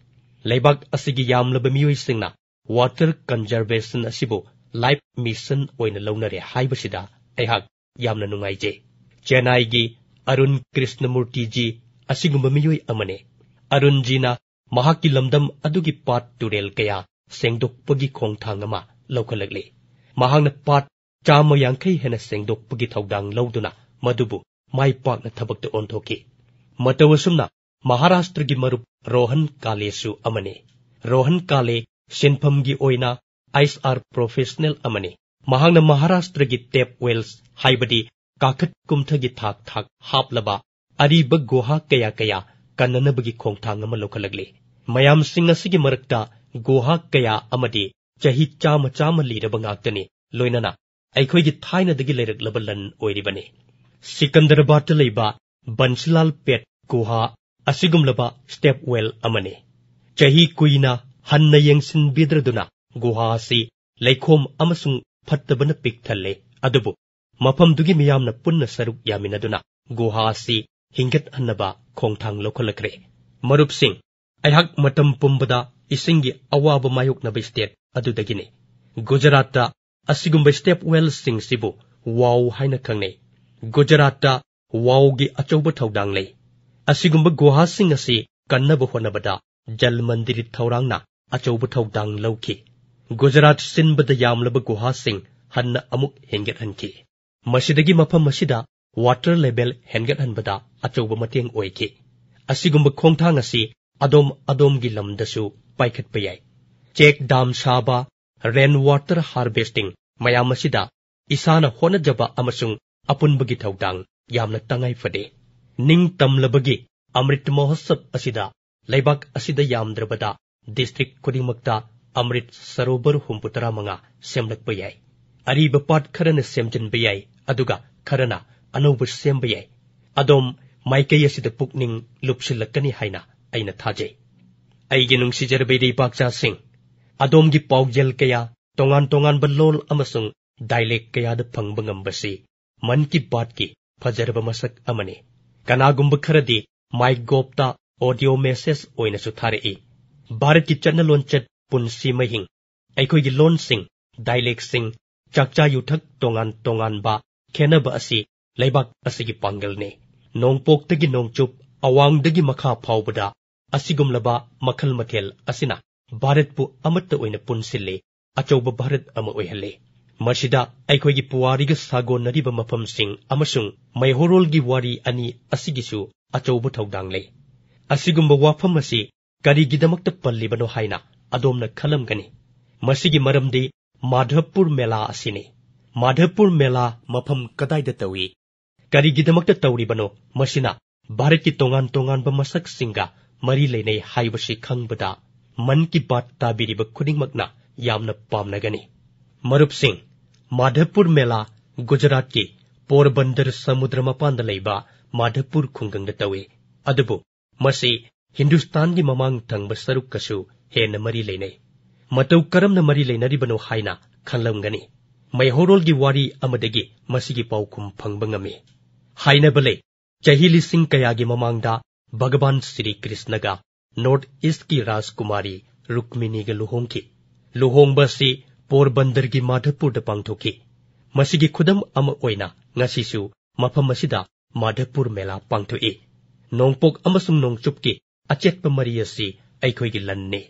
ꯂꯩꯕꯥꯛ ꯑꯁꯤꯒꯤ ꯌꯥꯝꯂꯕ ꯃꯤꯑꯣꯏꯁꯤꯡꯅ ꯋꯥꯇꯔ ꯀꯟꯖꯔꯕꯦꯁꯟ ꯑꯁꯤꯕꯨ ꯂꯥꯏꯐ ꯃꯤꯁꯟ ꯑꯣꯏꯅ ꯂꯧꯅꯔꯦ ꯍꯥꯏꯕꯁꯤꯗ ꯑꯩꯍꯥꯛ ꯌꯥꯝꯅ ꯅꯨꯡꯉꯥꯏꯖꯩ꯫ ꯆꯦꯟꯅꯥꯏꯒꯤ ꯑꯔꯨꯟ ꯀ꯭ꯔꯤꯁꯅꯃꯨꯔꯇꯤꯖꯤ ꯑꯁꯤꯒꯨꯝꯕ ꯃꯤꯑꯣꯏ ꯑꯃꯅꯤ꯫ ꯑꯔꯨꯟꯖꯤꯅ ꯃꯍꯥꯛꯀꯤ ꯂꯝꯗꯝ ꯑꯗꯨꯒꯤ ꯄꯥꯠ ꯇꯨꯔꯦꯜ ꯀꯌꯥ ꯁꯦꯡꯗꯣꯛꯄꯒꯤ ꯈꯣꯡꯊꯥꯡ ꯑꯃ ꯂꯧꯈꯠꯂꯛꯂꯤ꯫ ꯃꯍꯥꯛꯅ ꯄꯥꯠ ꯆꯥꯝꯃ ꯌꯥꯡꯈꯩ ꯍꯦꯟꯅ ꯁꯦꯡꯗꯣꯛꯄꯒꯤ ꯊꯧꯗꯥꯡ ꯂꯧꯗꯨꯅ ꯃꯗꯨꯕꯨ ꯃꯥꯏ ꯄꯥꯛꯅ ꯊꯕꯛꯇ ꯑꯣꯟꯊꯣꯛꯈꯤ꯫ ꯃꯇꯧ ꯑꯁꯨꯝꯅ ꯃꯍꯥꯔꯥꯁꯇ꯭ꯔꯒꯤ ꯃꯔꯨꯞ ꯔꯣꯍꯟ ꯀꯥꯂꯦꯁꯨ ꯑꯃꯅꯤ꯫ ꯔꯣꯍꯟ ꯀꯥꯂꯦ ꯁꯤꯟꯐꯝꯒꯤ ꯑꯣꯏꯅ ꯑꯥꯏ ꯑꯦꯁ ꯑꯥꯔ ꯄ꯭ꯔꯣꯐꯦꯁꯅꯦꯜ ꯑꯃꯅꯤ꯫ ꯃꯍꯥꯛꯅ ꯃꯍꯥꯔꯥꯁꯇ꯭ꯔꯒꯤ ꯇꯦꯞ ꯋꯦꯜꯁ, ꯍꯥꯏꯕꯗꯤ ꯀꯥꯈꯠ ꯀꯨꯝꯊꯒꯤ ꯊꯥꯛ ꯊꯥꯛ ꯍꯥꯞꯂꯕ ꯑꯔꯤꯕ ꯒꯨꯍꯥ ꯀꯌꯥ ꯀꯌꯥ ꯀꯟꯅꯅꯕꯒꯤ ꯈꯣꯡꯊꯥꯡ ꯑꯃ ꯂꯧꯈꯠꯂꯛꯂꯤ꯫ ꯃꯌꯥꯝꯁꯤꯡ ꯑꯁꯤꯒꯤ ꯃꯔꯛꯇ ꯒꯨꯍꯥ ꯀꯌꯥ ꯑꯃꯗꯤ ꯆꯍꯤ ꯆꯥꯝꯃ ꯆꯥꯝꯃ ꯂꯤꯔꯕ ꯉꯥꯛꯇꯅꯤ, ꯂꯣꯏꯅꯅ ꯑꯩꯈꯣꯏꯒꯤ ꯊꯥꯏꯅꯗꯒꯤ ꯂꯩꯔꯛꯂꯕ ꯂꯟ ꯑꯣꯏꯔꯤꯕꯅꯤ꯫ ꯁꯤꯀꯟꯗꯔꯕꯥꯗꯇ ꯂꯩꯕ ꯕꯟꯁꯤꯂꯥꯜ ꯄꯦꯠ ꯒꯨꯍꯥ ꯑꯁꯤꯒꯨꯝꯂꯕ ꯁ꯭ꯇꯦꯞ ꯋꯦꯜ ꯑꯃꯅꯤ꯫ ꯆꯍꯤ ꯀꯨꯏꯅ ꯍꯟꯅ ꯌꯦꯡꯁꯤꯟꯕꯤꯗ꯭ꯔꯗꯨꯅ ꯒꯨꯍꯥ ꯑꯁꯤ ꯂꯩꯈꯣꯝ ꯑꯃꯁꯨꯡ ꯐꯠꯇꯕꯅ ꯄꯤꯛ ꯊꯜꯂꯦ, ꯑꯗꯨꯕꯨ ꯃꯐꯝꯗꯨꯒꯤ ꯃꯤꯌꯥꯝꯅ ꯄꯨꯟꯅ ꯁꯔꯨꯛ ꯌꯥꯃꯤꯟꯅꯗꯨꯅ ꯒꯨꯍꯥ ꯑꯁꯤ ꯍꯤꯡꯒꯠꯍꯟꯅꯕ ꯈꯣꯡꯊꯥꯡ ꯂꯧꯈꯠꯂꯛꯈ꯭ꯔꯦ꯫ ꯃꯔꯨꯞꯁꯤꯡ, ꯑꯩꯍꯥꯛ ꯃꯇꯝ ꯄꯨꯝꯕꯗ ꯏꯁꯤꯡꯒꯤ ꯑꯋꯥꯕ ꯃꯥꯌꯣꯛꯅꯕ ꯁ꯭ꯇꯦꯠ ꯑꯗꯨꯗꯒꯤꯅꯤ꯫ ꯒꯨꯖꯔꯥꯠꯇ ꯑꯁꯤꯒꯨꯝꯕ ꯁ꯭ꯇꯦꯞ ꯋꯦꯜꯁꯤꯡꯁꯤꯕꯨ ꯋꯥꯎ ꯍꯥꯏꯅ ꯈꯪꯅꯩ꯫ ꯒꯨꯖꯔꯥꯠꯇ ꯋꯥꯎꯒꯤ ꯑꯆꯧꯕ ꯊꯧꯗꯥꯡ ꯂꯩ꯫ ꯑꯁꯤꯒꯨꯝꯕ ꯒꯨꯍꯥꯁꯤꯡ ꯑꯁꯤ ꯀꯟꯅꯕ ꯍꯣꯠꯅꯕꯗ ꯖꯜ ꯃꯟꯗꯤꯔ ꯊꯧꯔꯥꯡꯅ ꯑꯆꯧꯕ ꯊꯧꯗꯥꯡ ꯂꯧꯈꯤ꯫ ꯒꯨꯖꯔꯥꯠ ꯁꯤꯟꯕꯗ ꯌꯥꯝꯂꯕ ꯒꯨꯍꯥꯁꯤꯡ ꯍꯟꯅ ꯑꯃꯨꯛ ꯍꯦꯟꯒꯠꯍꯟꯈꯤ꯫ ꯃꯁꯤꯗꯒꯤ ꯃꯐꯝ ꯑꯁꯤꯗ ꯋꯥꯇꯔ ꯂꯦꯚꯦꯜ ꯍꯦꯟꯒꯠꯍꯟꯕꯗ ꯑꯆꯧꯕ ꯃꯇꯦꯡ ꯑꯣꯏꯈꯤ꯫ ꯑꯁꯤꯒꯨꯝꯕ ꯈꯣꯡꯊꯥꯡ ꯑꯁꯤ ꯑꯗꯣꯝ ꯑꯗꯣꯝꯒꯤ ꯂꯝꯗꯁꯨ ꯄꯥꯏꯈꯠꯄ ꯌꯥꯏ꯫ ꯆꯦꯛ ꯗꯥꯝ ꯁꯥꯕ, ꯔꯦꯟ ꯋꯥꯇꯔ ꯍꯥꯔꯚꯦꯁꯇꯤꯡ ꯃꯌꯥꯝ ꯑꯁꯤꯗ ꯏꯁꯥꯅ ꯍꯣꯠꯅꯖꯕ ꯑꯃꯁꯨꯡ ꯑꯄꯨꯟꯕꯒꯤ ꯊꯧꯗꯥꯡ ꯌꯥꯝꯅ ꯇꯉꯥꯏ ꯐꯗꯦ꯫ ꯅꯤꯡꯇꯝꯂꯕꯒꯤ ꯑꯃ꯭ꯔꯤꯠ ꯃꯍꯣꯠꯁꯕ ꯑꯁꯤꯗ ꯂꯩꯕꯥꯛ ꯑꯁꯤꯗ ꯌꯥꯝꯗ꯭ꯔꯕꯗ ꯗꯤꯁꯇ꯭ꯔꯤꯛ ꯈꯨꯗꯤꯡꯃꯛꯇ ꯑꯃ꯭ꯔꯤꯠ ꯁꯔꯣꯕꯔ ꯍꯨꯝꯐꯨꯇꯔꯥ ꯃꯉꯥ ꯁꯦꯝꯂꯛꯄ ꯌꯥꯏ꯫ ꯑꯔꯤꯕ ꯄꯥꯠ ꯈꯔꯅ ꯁꯦꯝꯖꯤꯟꯕ ꯌꯥꯏ, ꯑꯗꯨꯒ ꯈꯔꯅ ꯑꯅꯧꯕ ꯁꯦꯝꯕ ꯌꯥꯏ꯫ ꯑꯗꯣꯝ ꯃꯥꯏꯀꯩ ꯑꯁꯤꯗ ꯄꯨꯛꯅꯤꯡ ꯂꯨꯞꯁꯤꯜꯂꯛꯀꯅꯤ ꯍꯥꯏꯅ ꯑꯩꯅ ꯊꯥꯖꯩ꯫ ꯑꯩꯒꯤ ꯅꯨꯡꯁꯤꯖꯔꯕ ꯏꯔꯩꯄꯥꯛꯆꯥꯁꯤꯡ, ꯑꯗꯣꯝꯒꯤ ꯄꯥꯎꯖꯦꯜ ꯀꯌꯥ, ꯇꯣꯉꯥꯟ ꯇꯣꯉꯥꯟꯕ ꯂꯣꯜ ꯑꯃꯁꯨꯡ ꯗꯥꯏꯂꯦꯛ ꯀꯌꯥꯗ ꯐꯪꯕ ꯉꯝꯕꯁꯤ ꯃꯟ ꯀꯤ ꯕꯥꯠꯀꯤ ꯐꯖꯔꯕ ꯃꯁꯛ ꯑꯃꯅꯤ꯫ ꯀꯅꯥꯒꯨꯝꯕ ꯈꯔꯗꯤ ꯃꯥꯏ ꯒꯣꯞꯇ ꯑꯣꯗꯤꯑꯣ ꯃꯦꯁꯦꯖ ꯑꯣꯏꯅꯁꯨ ꯊꯥꯔꯛꯏ꯫ ꯚꯥꯔꯠꯀꯤ ꯆꯠꯅ ꯂꯣꯟꯆꯠ, ꯄꯨꯟꯁꯤ ꯃꯍꯤꯡ, ꯑꯩꯈꯣꯏꯒꯤ ꯂꯣꯟꯁꯤꯡ, ꯗꯥꯏꯂꯦꯛꯁꯤꯡ, ꯆꯥꯛꯆꯥ ꯌꯨꯊꯛ ꯇꯣꯉꯥꯟ ꯇꯣꯉꯥꯟꯕ ꯈꯦꯠꯅꯕ ꯑꯁꯤ ꯂꯩꯕꯥꯛ ꯑꯁꯤꯒꯤ ꯄꯥꯡꯒꯜꯅꯤ꯫ ꯅꯣꯡꯄꯣꯛꯇꯒꯤ ꯅꯣꯡꯆꯨꯞ, ꯑꯋꯥꯡꯗꯒꯤ ꯃꯈꯥ ꯐꯥꯎꯕꯗ ꯑꯁꯤꯒꯨꯝꯂꯕ ꯃꯈꯜ ꯃꯊꯦꯜ ꯑꯁꯤꯅ ꯚꯥꯔꯠꯄꯨ ꯑꯃꯠꯇ ꯑꯣꯏꯅ ꯄꯨꯟꯁꯤꯜꯂꯤ, ꯑꯆꯧꯕ ꯚꯥꯔꯠ ꯑꯃ ꯑꯣꯏꯍꯜꯂꯤ꯫ ꯃꯁꯤꯗ ꯑꯩꯈꯣꯏꯒꯤ ꯄꯨꯋꯥꯔꯤꯒ ꯁꯥꯒꯣꯟꯅꯔꯤꯕ ꯃꯐꯝꯁꯤꯡ ꯑꯃꯁꯨꯡ ꯃꯩꯍꯧꯔꯣꯜꯒꯤ ꯋꯥꯔꯤ ꯑꯅꯤ ꯑꯁꯤꯒꯤꯁꯨ ꯑꯆꯧꯕ ꯊꯧꯗꯥꯡ ꯂꯩ꯫ ꯑꯁꯤꯒꯨꯝꯕ ꯋꯥꯐꯝ ꯑꯁꯤ ꯀꯔꯤꯒꯤꯗꯃꯛꯇ ꯄꯜꯂꯤꯕꯅꯣ ꯍꯥꯏꯅ ꯑꯗꯣꯝꯅ ꯈꯜꯂꯝꯒꯅꯤ꯫ ꯃꯁꯤꯒꯤ ꯃꯔꯝꯗꯤ ꯃꯥꯙꯕꯄꯨꯔ ꯃꯦꯂꯥ ꯑꯁꯤꯅꯤ꯫ ꯃꯥꯙꯕꯄꯨꯔ ꯃꯦꯂꯥ ꯃꯐꯝ ꯀꯗꯥꯏꯗ ꯇꯧꯏ? ꯀꯔꯤꯒꯤꯗꯃꯛꯇ ꯇꯧꯔꯤꯕꯅꯣ? ꯃꯁꯤꯅ ꯚꯥꯔꯠꯀꯤ ꯇꯣꯉꯥꯟ ꯇꯣꯉꯥꯟꯕ ꯃꯁꯛꯁꯤꯡꯒ ꯃꯔꯤ ꯂꯩꯅꯩ ꯍꯥꯏꯕꯁꯤ ꯈꯪꯕꯗ ꯃꯟ ꯀꯤ ꯕꯥꯠ ꯇꯥꯕꯤꯔꯤꯕ ꯈꯨꯗꯤꯡꯃꯛꯅ ꯌꯥꯝꯅ ꯄꯥꯝꯅꯒꯅꯤ꯫ ꯃꯔꯨꯞꯁꯤꯡ, ꯃꯥꯙꯕꯄꯨꯔ ꯃꯦꯂꯥ ꯒꯨꯖꯔꯥꯠꯀꯤ ꯄꯣꯔꯕꯟꯗꯔ ꯁꯃꯨꯗ꯭ꯔ ꯃꯄꯥꯟꯗ ꯂꯩꯕ ꯃꯥꯙꯕꯄꯨꯔ ꯈꯨꯡꯒꯪꯗ ꯇꯧꯏ꯫ ꯑꯗꯨꯕꯨ ꯃꯁꯤ ꯍꯤꯟꯗꯨꯁꯇꯥꯟꯒꯤ ꯃꯃꯥꯡ ꯊꯪꯕ ꯁꯔꯨꯛꯀꯁꯨ ꯍꯦꯟꯅ ꯃꯔꯤ ꯂꯩꯅꯩ꯫ ꯃꯇꯧ ꯀꯔꯝꯅ ꯃꯔꯤ ꯂꯩꯅꯔꯤꯕꯅꯣ ꯍꯥꯏꯅ ꯈꯜꯂꯝꯒꯅꯤ꯫ ꯃꯩꯍꯧꯔꯣꯜꯒꯤ ꯋꯥꯔꯤ ꯑꯃꯗꯒꯤ ꯃꯁꯤꯒꯤ ꯄꯥꯎꯈꯨꯝ ꯐꯪꯕ ꯉꯝꯃꯤ꯫ ꯍꯥꯏꯅꯕ ꯂꯩ, ꯆꯍꯤ ꯂꯤꯁꯤꯡ ꯀꯌꯥꯒꯤ ꯃꯃꯥꯡꯗ ꯚꯒꯕꯥꯟ ꯁ꯭ꯔꯤ ꯀ꯭ꯔꯤꯁꯅꯒ ꯅꯣꯔꯊ ꯏꯁ꯭ꯠꯀꯤ ꯔꯥꯖꯀꯨꯃꯥꯔꯤ ꯔꯨꯛꯃꯤꯅꯤꯒ ꯂꯨꯍꯣꯡꯈꯤ꯫ ꯂꯨꯍꯣꯡꯕ ꯑꯁꯤ ꯄꯣꯔꯕꯟꯗꯔꯒꯤ ꯃꯥꯙꯕꯄꯨꯔꯗ ꯄꯥꯡꯊꯣꯛꯈꯤ꯫ ꯃꯁꯤꯒꯤ ꯈꯨꯗꯝ ꯑꯃ ꯑꯣꯏꯅ ꯉꯁꯤꯁꯨ ꯃꯐꯝ ꯑꯁꯤꯗ ꯃꯥꯙꯕꯄꯨꯔ ꯃꯦꯂꯥ ꯄꯥꯡꯊꯣꯛꯏ꯫ ꯅꯣꯡꯄꯣꯛ ꯑꯃꯁꯨꯡ ꯅꯣꯡꯆꯨꯞꯀꯤ ꯑꯆꯦꯠꯄ ꯃꯔꯤ ꯑꯁꯤ ꯑꯩꯈꯣꯏꯒꯤ ꯂꯟꯅꯤ꯫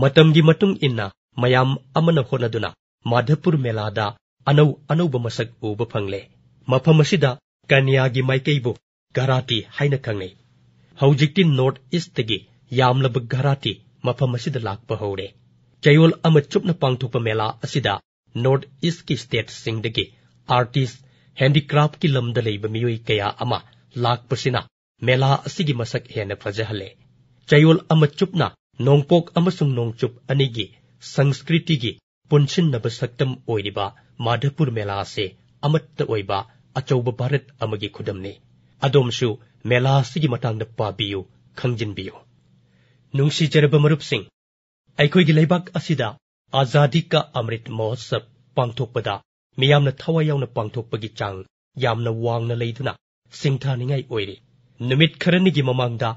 ꯃꯇꯝꯒꯤ ꯃꯇꯨꯡ ꯏꯟꯅ ꯃꯌꯥꯝ ꯑꯃꯅ ꯍꯣꯠꯅꯗꯨꯅ ꯃꯥꯙꯕꯄꯨꯔ ꯃꯦꯂꯥꯗ ꯑꯅꯧ ꯑꯅꯧꯕ ꯃꯁꯛ ꯎꯕ ꯐꯪꯂꯦ꯫ ꯃꯐꯝ ꯑꯁꯤꯗ ꯀꯟꯌꯥꯒꯤ ꯃꯥꯏꯀꯩꯕꯨ ꯘꯔꯥꯇꯤ ꯍꯥꯏꯅ ꯈꯪꯅꯩ꯫ ꯍꯧꯖꯤꯛꯇꯤ ꯅꯣꯔꯊ ꯏꯁ꯭ꯠꯇꯒꯤ ꯌꯥꯝꯂꯕ ꯘꯔꯥꯇꯤ ꯃꯐꯝ ꯑꯁꯤꯗ ꯂꯥꯛꯄ ꯍꯧꯔꯦ꯫ ꯆꯌꯣꯜ ꯑꯃ ꯆꯨꯞꯅ ꯄꯥꯡꯊꯣꯛꯄ ꯃꯦꯂꯥ ꯑꯁꯤꯗ ꯅꯣꯔꯊ ꯏꯁ꯭ꯠꯀꯤ ꯁ꯭ꯇꯦꯠꯁꯤꯡꯗꯒꯤ ꯑꯥꯔꯇꯤꯁ, ꯍꯦꯟꯗꯤꯀ꯭ꯔꯥꯐꯀꯤ ꯂꯝꯗ ꯂꯩꯕ ꯃꯤꯑꯣꯏ ꯀꯌꯥ ꯑꯃ ꯂꯥꯛꯄꯁꯤꯅ ꯃꯦꯂꯥ ꯑꯁꯤꯒꯤ ꯃꯁꯛ ꯍꯦꯟꯅ ꯐꯖꯍꯜꯂꯦ꯫ ꯆꯌꯣꯜ ꯑꯃ ꯆꯨꯞꯅ ꯅꯣꯡꯄꯣꯛ ꯑꯃꯁꯨꯡ ꯅꯣꯡꯆꯨꯞ ꯑꯅꯤꯒꯤ ꯁꯪꯁꯀ꯭ꯔꯤꯇꯤꯒꯤ ꯄꯨꯟꯁꯤꯟꯅꯕ ꯁꯛꯇꯝ ꯑꯣꯏꯔꯤꯕ ꯃꯥꯙꯄꯨꯔ ꯃꯦꯂꯥ ꯑꯁꯤ ꯑꯃꯠꯇ ꯑꯣꯏꯕ ꯑꯆꯧꯕ ꯚꯥꯔꯠ ꯑꯃꯒꯤ ꯈꯨꯗꯝꯅꯤ꯫ ꯑꯗꯣꯝꯁꯨ ꯃꯦꯂꯥ ꯑꯁꯤꯒꯤ ꯃꯇꯥꯡꯗ ꯄꯥꯕꯤꯌꯨ, ꯈꯪꯖꯤꯟꯕꯤꯌꯨ꯫ ꯅꯨꯡꯁꯤꯖꯔꯕ ꯃꯔꯨꯞꯁꯤꯡ, ꯑꯩꯈꯣꯏꯒꯤ ꯂꯩꯕꯥꯛ ꯑꯁꯤꯗ ꯑꯖꯥꯗꯤ ꯀꯥ ꯑꯃ꯭ꯔꯤꯠ ꯃꯍꯣꯠꯁꯕ ꯄꯥꯡꯊꯣꯛꯄꯗ ꯃꯤꯌꯥꯝꯅ ꯊꯋꯥꯏ ꯌꯥꯎꯅ ꯄꯥꯡꯊꯣꯛꯄꯒꯤ ꯆꯥꯡ ꯌꯥꯝꯅ ꯋꯥꯡꯅ ꯂꯩꯗꯨꯅ ꯁꯤꯡꯊꯥꯅꯤꯡꯉꯥꯏ ꯑꯣꯏꯔꯤ꯫ ꯅꯨꯃꯤꯠ ꯈꯔꯅꯤꯒꯤ ꯃꯃꯥꯡꯗ,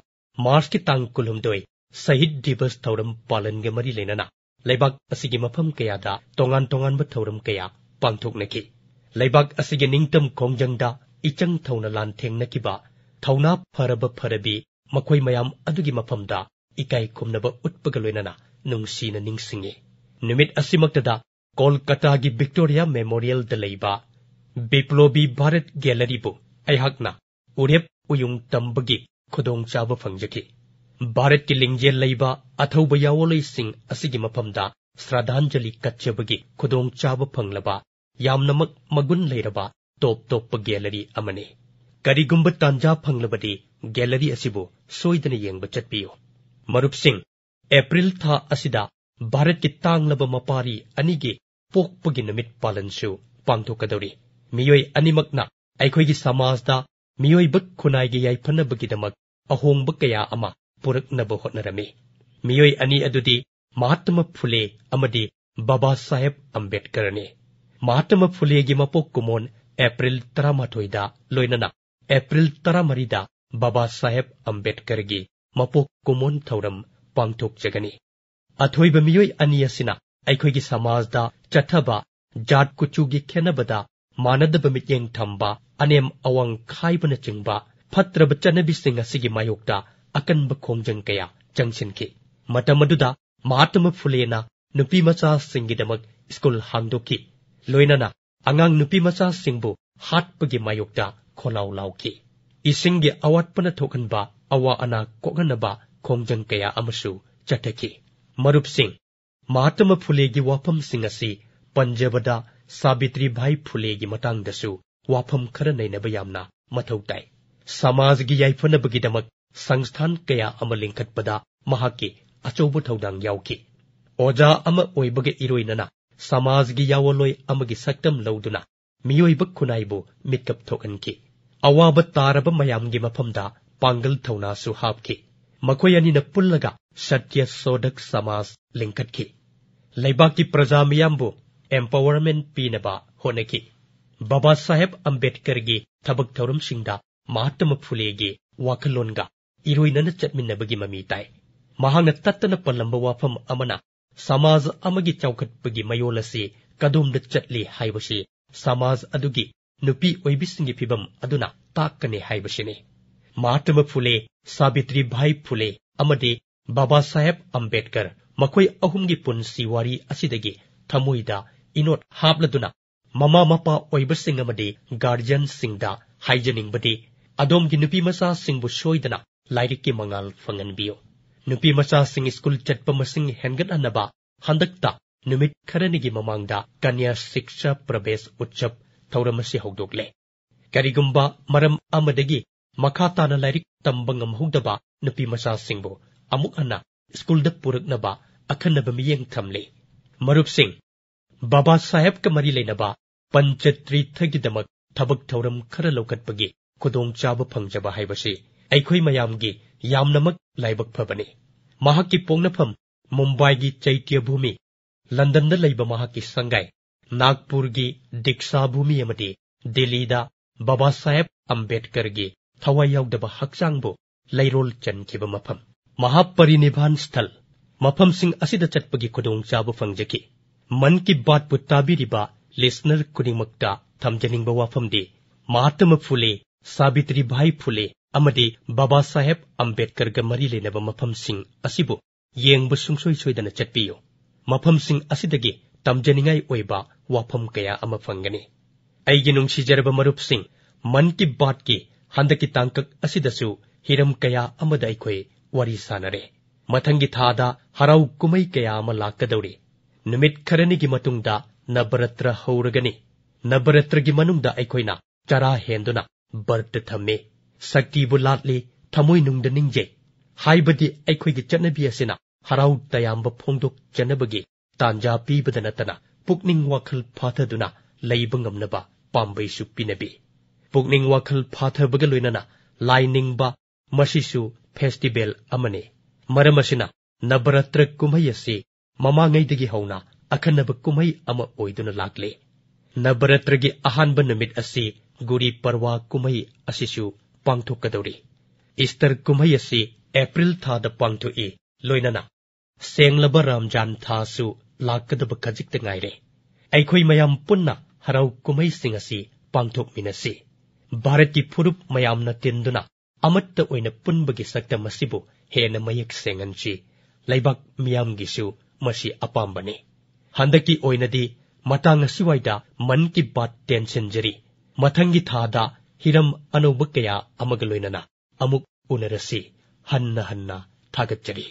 ꯃꯥꯔꯆꯀꯤ ꯇꯥꯡ ꯀꯨꯟꯍꯨꯝꯗꯣꯏ, ꯁꯍꯤꯗ ꯗꯤꯕꯁ ꯊꯧꯔꯝ ꯄꯥꯂꯟꯒ ꯃꯔꯤ ꯂꯩꯅꯅ ꯂꯩꯕꯥꯛ ꯑꯁꯤꯒꯤ ꯃꯐꯝ ꯀꯌꯥꯗ ꯇꯣꯉꯥꯟ ꯇꯣꯉꯥꯟꯕ ꯊꯧꯔꯝ ꯀꯌꯥ ꯄꯥꯡꯊꯣꯛꯅꯈꯤ꯫ ꯂꯩꯕꯥꯛ ꯑꯁꯤꯒꯤ ꯅꯤꯡꯇꯝ ꯈꯣꯡꯖꯪꯗ ꯏꯆꯪ ꯊꯧꯅ ꯂꯥꯟꯊꯦꯡꯅꯈꯤꯕ ꯊꯧꯅꯥ ꯐꯔꯕ ꯐꯔꯕꯤ ꯃꯈꯣꯏ ꯃꯌꯥꯝ ꯑꯗꯨꯒꯤ ꯃꯐꯝꯗ ꯏꯀꯥꯏ ꯈꯨꯝꯅꯕ ꯎꯠꯄꯒ ꯂꯣꯏꯅꯅ ꯅꯨꯡꯁꯤꯅ ꯅꯤꯡꯁꯤꯡꯉꯤ꯫ ꯅꯨꯃꯤꯠ ꯑꯁꯤꯃꯛꯇꯗ ꯀꯣꯜꯀꯇꯥꯒꯤ ꯚꯤꯛꯇꯣꯔꯤꯌꯥ ꯃꯦꯃꯣꯔꯤꯌꯦꯜꯗ ꯂꯩꯕ ꯕꯤꯄ꯭ꯂꯣꯕꯤ ꯚꯥꯔꯠ ꯒꯦꯂꯔꯤꯕꯨ ꯑꯩꯍꯥꯛꯅ ꯎꯔꯦꯞ ꯎꯌꯨꯡ ꯇꯝꯕꯒꯤ ꯈꯨꯗꯣꯡꯆꯥꯕ ꯐꯪꯖꯈꯤ꯫ ꯚꯥꯔꯠꯀꯤ ꯂꯤꯡꯖꯦꯜ ꯂꯩꯕ ꯑꯊꯧꯕ ꯌꯥꯑꯣꯂꯣꯏꯁꯤꯡ ꯑꯁꯤꯒꯤ ꯃꯐꯝꯗ ꯁ꯭ꯔꯥꯗꯥꯟꯖꯂꯤ ꯀꯠꯆꯕꯒꯤ ꯈꯨꯗꯣꯡꯆꯥꯕ ꯐꯪꯂꯕ ꯌꯥꯝꯅꯃꯛ ꯃꯒꯨꯟ ꯂꯩꯔꯕ ꯇꯣꯞ ꯇꯣꯞꯄ ꯒꯦꯂꯔꯤ ꯑꯃꯅꯤ꯫ ꯀꯔꯤꯒꯨꯝꯕ ꯇꯥꯟꯖꯥ ꯐꯪꯂꯕꯗꯤ ꯒꯦꯂꯔꯤ ꯑꯁꯤꯕꯨ ꯁꯣꯏꯗꯅ ꯌꯦꯡꯕ ꯆꯠꯄꯤꯌꯨ꯫ ꯃꯔꯨꯞꯁꯤꯡ, ꯑꯦꯄ꯭ꯔꯤꯜ ꯊꯥ ꯑꯁꯤꯗ ꯚꯥꯔꯠꯀꯤ ꯇꯥꯡꯂꯕ ꯃꯄꯥꯔꯤ ꯑꯅꯤꯒꯤ ꯄꯣꯛꯄꯒꯤ ꯅꯨꯃꯤꯠ ꯄꯥꯂꯟꯁꯨ ꯄꯥꯡꯊꯣꯛꯀꯗꯧꯔꯤ꯫ ꯃꯤꯑꯣꯏ ꯑꯅꯤꯃꯛꯅ ꯑꯩꯈꯣꯏꯒꯤ ꯁꯃꯥꯖꯗ ꯃꯤꯑꯣꯏꯕ ꯈꯨꯟꯅꯥꯏꯒꯤ ꯌꯥꯏꯐꯅꯕꯒꯤꯗꯃꯛ ꯑꯍꯣꯡꯕ ꯀꯌꯥ ꯑꯃ ꯄꯨꯔꯛꯅꯕ ꯍꯣꯠꯅꯔꯝꯃꯤ꯫ ꯃꯤꯑꯣꯏ ꯑꯅꯤ ꯑꯗꯨꯗꯤ ꯃꯍꯥꯇꯃ ꯐꯨꯂꯦ ꯑꯃꯗꯤ ꯕꯥꯕꯥ ꯁꯥꯍꯦꯕ ꯑꯝꯕꯦꯗꯀꯔꯅꯤ꯫ ꯃꯍꯥꯇꯃ ꯐꯨꯂꯦꯒꯤ ꯃꯄꯣꯛ ꯀꯨꯝꯑꯣꯟ ꯑꯦꯄ꯭ꯔꯤꯜ ꯇꯔꯥꯃꯥꯊꯣꯏꯗ, ꯂꯣꯏꯅꯅ ꯑꯦꯄ꯭ꯔꯤꯜ ꯇꯔꯥꯃꯔꯤꯗ ꯕꯥꯕꯥ ꯁꯥꯍꯦꯕ ꯑꯝꯕꯦꯗꯀꯔꯒꯤ ꯃꯄꯣꯛ ꯀꯨꯝꯑꯣꯟ ꯊꯧꯔꯝ ꯄꯥꯡꯊꯣꯛꯆꯒꯅꯤ꯫ ꯑꯊꯣꯏꯕ ꯃꯤꯑꯣꯏ ꯑꯅꯤ ꯑꯁꯤꯅ ꯑꯩꯈꯣꯏꯒꯤ ꯁꯃꯥꯖꯗ ꯆꯠꯊꯕ ꯖꯥꯠ ꯀꯨꯆꯨꯒꯤ ꯈꯦꯟꯅꯕꯗ ꯃꯥꯟꯅꯗꯕ ꯃꯤꯠꯌꯦꯡ ꯊꯝꯕ, ꯑꯅꯦꯝ ꯑꯋꯥꯡ ꯈꯥꯏꯕꯅꯆꯤꯡꯕ ꯐꯠꯇ꯭ꯔꯕ ꯆꯠꯅꯕꯤꯁꯤꯡ ꯑꯁꯤꯒꯤ ꯃꯥꯌꯣꯛꯇ ꯑꯀꯟꯕ ꯈꯣꯡꯖꯪ ꯀꯌꯥ ꯆꯪꯁꯤꯟꯈꯤ꯫ ꯃꯇꯝ ꯑꯗꯨꯗ ꯃꯍꯥꯇꯃ ꯐꯨꯂꯦꯅ ꯅꯨꯄꯤ ꯃꯆꯥꯁꯤꯡꯒꯤꯗꯃꯛ ꯁ꯭ꯀꯨꯜ ꯍꯥꯡꯗꯣꯛꯈꯤ꯫ ꯂꯣꯏꯅꯅ ꯑꯉꯥꯡ ꯅꯨꯄꯤ ꯃꯆꯥꯁꯤꯡꯕꯨ ꯍꯥꯠꯄꯒꯤ ꯃꯥꯌꯣꯛꯇ ꯈꯣꯜꯂꯥꯎ ꯂꯥꯎꯈꯤ꯫ ꯏꯁꯤꯡꯒꯤ ꯑꯋꯥꯠꯄꯅ ꯊꯣꯛꯍꯟꯕ ꯑꯋꯥ ꯑꯅꯥ ꯀꯣꯛꯍꯟꯅꯕ ꯈꯣꯡꯖꯪ ꯀꯌꯥ ꯑꯃꯁꯨ ꯆꯠꯊꯈꯤ꯫ ꯃꯔꯨꯞꯁꯤꯡ, ꯃꯍꯥꯇꯃ ꯐꯨꯂꯦꯒꯤ ꯋꯥꯐꯝꯁꯤꯡ ꯑꯁꯤ ꯄꯟꯖꯕꯗ ꯁꯥꯕꯤꯇ꯭ꯔꯤꯚꯥꯏ ꯐꯨꯂꯦꯒꯤ ꯃꯇꯥꯡꯗꯁꯨ ꯋꯥꯐꯝ ꯈꯔ ꯅꯩꯅꯕ ꯌꯥꯝꯅ ꯃꯊꯧ ꯇꯥꯏ꯫ ꯁꯃꯥꯖꯒꯤ ꯌꯥꯏꯐꯅꯕꯒꯤꯗꯃꯛ ꯁꯪꯁꯊꯥꯟ ꯀꯌꯥ ꯑꯃ ꯂꯤꯡꯈꯠꯄꯗ ꯃꯍꯥꯛꯀꯤ ꯑꯆꯧꯕ ꯊꯧꯗꯥꯡ ꯌꯥꯎꯈꯤ꯫ ꯑꯣꯖꯥ ꯑꯃ ꯑꯣꯏꯕꯒ ꯏꯔꯣꯏꯅꯅ ꯁꯃꯥꯖꯒꯤ ꯌꯥꯋꯣꯜꯂꯣꯏ ꯑꯃꯒꯤ ꯁꯛꯇꯝ ꯂꯧꯗꯨꯅ ꯃꯤꯑꯣꯏꯕ ꯈꯨꯟꯅꯥꯏꯕꯨ ꯃꯤꯠꯀꯞ ꯊꯣꯛꯍꯟꯈꯤ꯫ ꯑꯋꯥꯕ ꯇꯥꯔꯕ ꯃꯌꯥꯝꯒꯤ ꯃꯐꯝꯗ ꯄꯥꯡꯒꯜ ꯊꯧꯅꯥꯁꯨ ꯍꯥꯞꯈꯤ꯫ ꯃꯈꯣꯏ ꯑꯅꯤꯅ ꯄꯨꯜꯂꯒ ꯁꯇ꯭ꯌ ꯁꯣꯙꯛ ꯁꯃꯥꯖ ꯂꯤꯡꯈꯠꯈꯤ꯫ ꯂꯩꯕꯥꯛꯀꯤ ꯄ꯭ꯔꯖꯥ ꯃꯤꯌꯥꯝꯕꯨ empowerment ꯄꯤꯅꯕ ꯍꯣꯠꯅꯈꯤ꯫ ꯕꯥꯕꯥ ꯁꯥꯍꯦꯕ ꯑꯝꯕꯦꯗꯀꯔꯒꯤ ꯊꯕꯛ ꯊꯧꯔꯝꯁꯤꯡꯗ ꯃꯍꯥꯇꯃ ꯐꯨꯂꯦꯒꯤ ꯋꯥꯈꯜꯂꯣꯟꯒ ꯏꯔꯣꯏꯅꯅ ꯆꯠꯃꯤꯟꯅꯕꯒꯤ ꯃꯃꯤ ꯇꯥꯏ꯫ ꯃꯍꯥꯛꯅ ꯇꯠꯇꯅ ꯄꯜꯂꯝꯕ ꯋꯥꯐꯝ ꯑꯃꯅ ꯁꯃꯥꯖ ꯑꯃꯒꯤ ꯆꯥꯎꯈꯠꯄꯒꯤ ꯃꯌꯣꯜ ꯑꯁꯤ ꯀꯗꯣꯝꯗ ꯆꯠꯂꯤ ꯍꯥꯏꯕꯁꯤ ꯁꯃꯥꯖ ꯑꯗꯨꯒꯤ ꯅꯨꯄꯤ ꯑꯣꯏꯕꯤꯁꯤꯡꯒꯤ ꯐꯤꯚꯝ ꯑꯗꯨꯅ ꯇꯥꯛꯀꯅꯤ ꯍꯥꯏꯕꯁꯤꯅꯤ꯫ ꯃꯍꯥꯇꯃ ꯐꯨꯂꯦ, ꯁꯥꯕꯤꯇ꯭ꯔꯤꯚꯥꯏ ꯐꯨꯂꯦ ꯑꯃꯗꯤ ꯕꯥꯕꯥ ꯁꯥꯍꯦꯕ ꯑꯝꯕꯦꯗꯀꯔ ꯃꯈꯣꯏ ꯑꯍꯨꯝꯒꯤ ꯄꯨꯟꯁꯤ ꯋꯥꯔꯤ ꯑꯁꯤꯗꯒꯤ ꯊꯃꯣꯏꯗ ꯏꯅꯣꯠ ꯍꯥꯞꯂꯗꯨꯅ ꯃꯃꯥ ꯃꯄꯥ ꯑꯣꯏꯕꯁꯤꯡ ꯑꯃꯗꯤ ꯒꯥꯔꯖꯤꯌꯟꯁꯤꯡꯗ ꯍꯥꯏꯖꯅꯤꯡꯕꯗꯤ, ꯑꯗꯣꯝꯒꯤ ꯅꯨꯄꯤ ꯃꯆꯥꯁꯤꯡꯕꯨ ꯁꯣꯏꯗꯅ ꯂꯥꯏꯔꯤꯛꯀꯤ ꯃꯉꯥꯜ ꯐꯪꯍꯟꯕꯤꯌꯨ꯫ ꯅꯨꯄꯤ ꯃꯆꯥꯁꯤꯡ ꯁ꯭ꯀꯨꯜ ꯆꯠꯄ ꯃꯁꯤꯡ ꯍꯦꯟꯒꯠꯍꯟꯅꯕ ꯍꯟꯗꯛꯇ ꯅꯨꯃꯤꯠ ꯈꯔꯅꯤꯒꯤ ꯃꯃꯥꯡꯗ ꯀꯟꯌꯥ ꯁꯤꯛꯁꯥ ꯄ꯭ꯔꯕꯦꯁ ꯎꯠꯁꯕ ꯊꯧꯔꯝ ꯑꯁꯤ ꯍꯧꯗꯣꯛꯂꯦ꯫ ꯀꯔꯤꯒꯨꯝꯕ ꯃꯔꯝ ꯑꯃꯗꯒꯤ ꯃꯈꯥ ꯇꯥꯅ ꯂꯥꯏꯔꯤꯛ ꯇꯝꯕ ꯉꯝꯍꯧꯗꯕ ꯅꯨꯄꯤ ꯃꯆꯥꯁꯤꯡꯕꯨ ꯑꯃꯨꯛ ꯍꯟꯅ ꯁ꯭ꯀꯨꯜꯗ ꯄꯨꯔꯛꯅꯕ ꯑꯈꯟꯅꯕ ꯃꯤꯠꯌꯦꯡ ꯊꯝꯂꯤ꯫ ꯃꯔꯨꯞꯁꯤꯡ, ꯕꯥꯕꯥ ꯁꯥꯍꯦꯕꯀ ꯃꯔꯤ ꯂꯩꯅꯕ ꯄꯟꯆꯇ꯭ꯔꯤꯊꯒꯤꯗꯃꯛ ꯊꯕꯛ ꯊꯧꯔꯝ ꯈꯔ ꯂꯧꯈꯠꯄꯒꯤ ꯈꯨꯗꯣꯡꯆꯥꯕ ꯐꯪꯖꯕ ꯍꯥꯏꯕꯁꯤ ꯑꯩꯈꯣꯏ ꯃꯌꯥꯝꯒꯤ ꯌꯥꯝꯅꯃꯛ ꯂꯥꯏꯕꯛ ꯐꯕꯅꯤ꯫ ꯃꯍꯥꯛꯀꯤ ꯄꯣꯛꯅꯐꯝ ꯃꯨꯝꯕꯥꯏꯒꯤ ꯆꯩꯇ꯭ꯌ ꯚꯨꯃꯤ, ꯂꯟꯗꯟꯗ ꯂꯩꯕ ꯃꯍꯥꯛꯀꯤ ꯁꯪꯒꯥꯏ, ꯅꯥꯒꯄꯨꯔꯒꯤ ꯗꯤꯛꯁꯥ ꯚꯨꯃꯤ ꯑꯃꯗꯤ ꯗꯤꯜꯂꯤꯗ ꯕꯥꯕꯥ ꯁꯥꯍꯦꯕ ꯑꯝꯕꯦꯗꯀꯔꯒꯤ ꯊꯋꯥꯏ ꯌꯥꯎꯗꯕ ꯍꯛꯆꯥꯡꯕꯨ ꯂꯩꯔꯣꯜ ꯆꯟꯈꯤꯕ ꯃꯐꯝ, ꯃꯍꯥꯄꯔꯤꯅꯤꯚꯥꯟ ꯁ꯭ꯊꯜ, ꯃꯐꯝꯁꯤꯡ ꯑꯁꯤꯗ ꯆꯠꯄꯒꯤ ꯈꯨꯗꯣꯡꯆꯥꯕ ꯐꯪꯖꯈꯤ꯫ ꯃꯟ ꯀꯤ ꯕꯥꯠꯄꯨ ꯇꯥꯕꯤꯔꯤꯕ ꯂꯤꯁꯅꯔ ꯈꯨꯗꯤꯡꯃꯛꯇ ꯊꯝꯖꯅꯤꯡꯕ ꯋꯥꯐꯝꯗꯤ, ꯃꯍꯥꯇꯃ ꯐꯨꯂꯦ, ꯁꯥꯕꯤꯇ꯭ꯔꯤꯚꯥꯏ ꯐꯨꯂꯦ ꯑꯃꯗꯤ ꯕꯥꯕꯥ ꯁꯥꯍꯦꯕ ꯑꯝꯕꯦꯗꯀꯔꯒ ꯃꯔꯤ ꯂꯩꯅꯕ ꯃꯐꯝꯁꯤꯡ ꯑꯁꯤꯕꯨ ꯌꯦꯡꯕ ꯁꯨꯡꯁꯣꯏ ꯁꯣꯏꯗꯅ ꯆꯠꯄꯤꯌꯨ꯫ ꯃꯐꯝꯁꯤꯡ ꯑꯁꯤꯗꯒꯤ ꯇꯝꯖꯅꯤꯡꯉꯥꯏ ꯑꯣꯏꯕ ꯋꯥꯐꯝ ꯀꯌꯥ ꯑꯃ ꯐꯪꯒꯅꯤ꯫ ꯑꯩꯒꯤ ꯅꯨꯡꯁꯤꯖꯔꯕ ꯃꯔꯨꯞꯁꯤꯡ, ꯃꯟ ꯀꯤ ꯕꯥꯠꯀꯤ ꯍꯟꯗꯛꯀꯤ ꯇꯥꯡꯀꯛ ꯑꯁꯤꯗꯁꯨ ꯍꯤꯔꯝ ꯀꯌꯥ ꯑꯃꯗ ꯑꯩꯈꯣꯏ ꯋꯥꯔꯤ ꯁꯥꯅꯔꯦ꯫ ꯃꯊꯪꯒꯤ ꯊꯥꯗ ꯍꯔꯥꯎ ꯀꯨꯝꯍꯩ ꯀꯌꯥ ꯑꯃ ꯂꯥꯛꯀꯗꯧꯔꯤ꯫ ꯅꯨꯃꯤꯠ ꯈꯔꯅꯤꯒꯤ ꯃꯇꯨꯡꯗ ꯅꯕꯔꯥꯇ꯭ꯔ ꯍꯧꯔꯒꯅꯤ꯫ ꯅꯕꯔꯥꯇ꯭ꯔꯒꯤ ꯃꯅꯨꯡꯗ ꯑꯩꯈꯣꯏꯅ ꯆꯔꯥ ꯍꯦꯟꯗꯨꯅ ꯕꯔꯇ ꯊꯝꯃꯤ, ꯁꯛꯇꯤꯕꯨ ꯂꯥꯠꯂꯤ, ꯊꯃꯣꯏꯅꯨꯡꯗ ꯅꯤꯡꯖꯩ꯫ ꯍꯥꯏꯕꯗꯤ ꯑꯩꯈꯣꯏꯒꯤ ꯆꯠꯅꯕꯤ ꯑꯁꯤꯅ ꯍꯔꯥꯎ ꯇꯌꯥꯝꯕ ꯐꯣꯡꯗꯣꯛꯆꯅꯕꯒꯤ ꯇꯥꯟꯖꯥ ꯄꯤꯕꯗ ꯅꯠꯇꯅ ꯄꯨꯛꯅꯤꯡ ꯋꯥꯈꯜ ꯐꯥꯊꯗꯨꯅ ꯂꯩꯕ ꯉꯝꯅꯕ ꯄꯥꯝꯕꯩꯁꯨ ꯄꯤꯅꯕꯤ꯫ ꯄꯨꯛꯅꯤꯡ ꯋꯥꯈꯜ ꯐꯥꯊꯕꯒ ꯂꯣꯏꯅꯅ ꯂꯥꯏ ꯅꯤꯡꯕ, ꯃꯁꯤꯁꯨ ꯐꯦꯁꯇꯤꯚꯦꯜ ꯑꯃꯅꯤ꯫ ꯃꯔꯝ ꯑꯁꯤꯅ ꯅꯕꯔꯥꯇ꯭ꯔ ꯀꯨꯝꯍꯩ ꯑꯁꯤ ꯃꯃꯥꯡꯉꯩꯗꯒꯤ ꯍꯧꯅ ꯑꯈꯟꯅꯕ ꯀꯨꯝꯍꯩ ꯑꯃ ꯑꯣꯏꯗꯨꯅ ꯂꯥꯛꯂꯤ꯫ ꯅꯕꯔꯥꯇ꯭ꯔꯒꯤ ꯑꯍꯥꯟꯕ ꯅꯨꯃꯤꯠ ꯑꯁꯤ ꯒꯨꯔꯤ ꯄꯔꯋꯥ ꯀꯨꯝꯍꯩ ꯑꯁꯤꯁꯨ ꯄꯥꯡꯊꯣꯛꯀꯗꯧꯔꯤ꯫ ꯏꯁꯇꯔ ꯀꯨꯝꯍꯩ ꯑꯁꯤ ꯑꯦꯄ꯭ꯔꯤꯜ ꯊꯥꯗ ꯄꯥꯡꯊꯣꯛꯏ, ꯂꯣꯏꯅꯅ ꯁꯦꯡꯂꯕ ꯔꯝꯖꯥꯟ ꯊꯥꯁꯨ ꯂꯥꯛꯀꯗꯕ ꯈꯖꯤꯛꯇ ꯉꯥꯏꯔꯦ꯫ ꯑꯩꯈꯣꯏ ꯃꯌꯥꯝ ꯄꯨꯟꯅ ꯍꯔꯥꯎ ꯀꯨꯝꯍꯩꯁꯤꯡ ꯑꯁꯤ ꯄꯥꯡꯊꯣꯛꯃꯤꯟꯅꯁꯤ꯫ ꯚꯥꯔꯠꯀꯤ ꯐꯨꯔꯨꯞ ꯃꯌꯥꯝꯅ ꯇꯤꯟꯗꯨꯅ ꯑꯃꯠꯇ ꯑꯣꯏꯅ ꯄꯨꯟꯕꯒꯤ ꯁꯛꯇꯝ ꯑꯁꯤꯕꯨ ꯍꯦꯟꯅ ꯃꯌꯦꯛ ꯁꯦꯡꯍꯟꯁꯤ꯫ ꯂꯩꯕꯥꯛ ꯃꯤꯌꯥꯝꯒꯤꯁꯨ ꯃꯁꯤ ꯑꯄꯥꯝꯕꯅꯤ꯫ ꯍꯟꯗꯛꯀꯤ ꯑꯣꯏꯅꯗꯤ ꯃꯇꯥꯡ ꯑꯁꯤꯋꯥꯏꯗ ꯃꯟ ꯀꯤ ꯕꯥꯠ ꯇꯦꯟꯁꯤꯟꯖꯔꯤ꯫ ꯃꯊꯪꯒꯤ ꯊꯥꯗ ꯍꯤꯔꯝ ꯑꯅꯧꯕ ꯀꯌꯥ ꯑꯃꯒ ꯂꯣꯏꯅꯅ ꯑꯃꯨꯛ ꯎꯅꯔꯁꯤ꯫ ꯍꯟꯅ ꯍꯟꯅ ꯊꯥꯒꯠꯆꯔꯤ꯫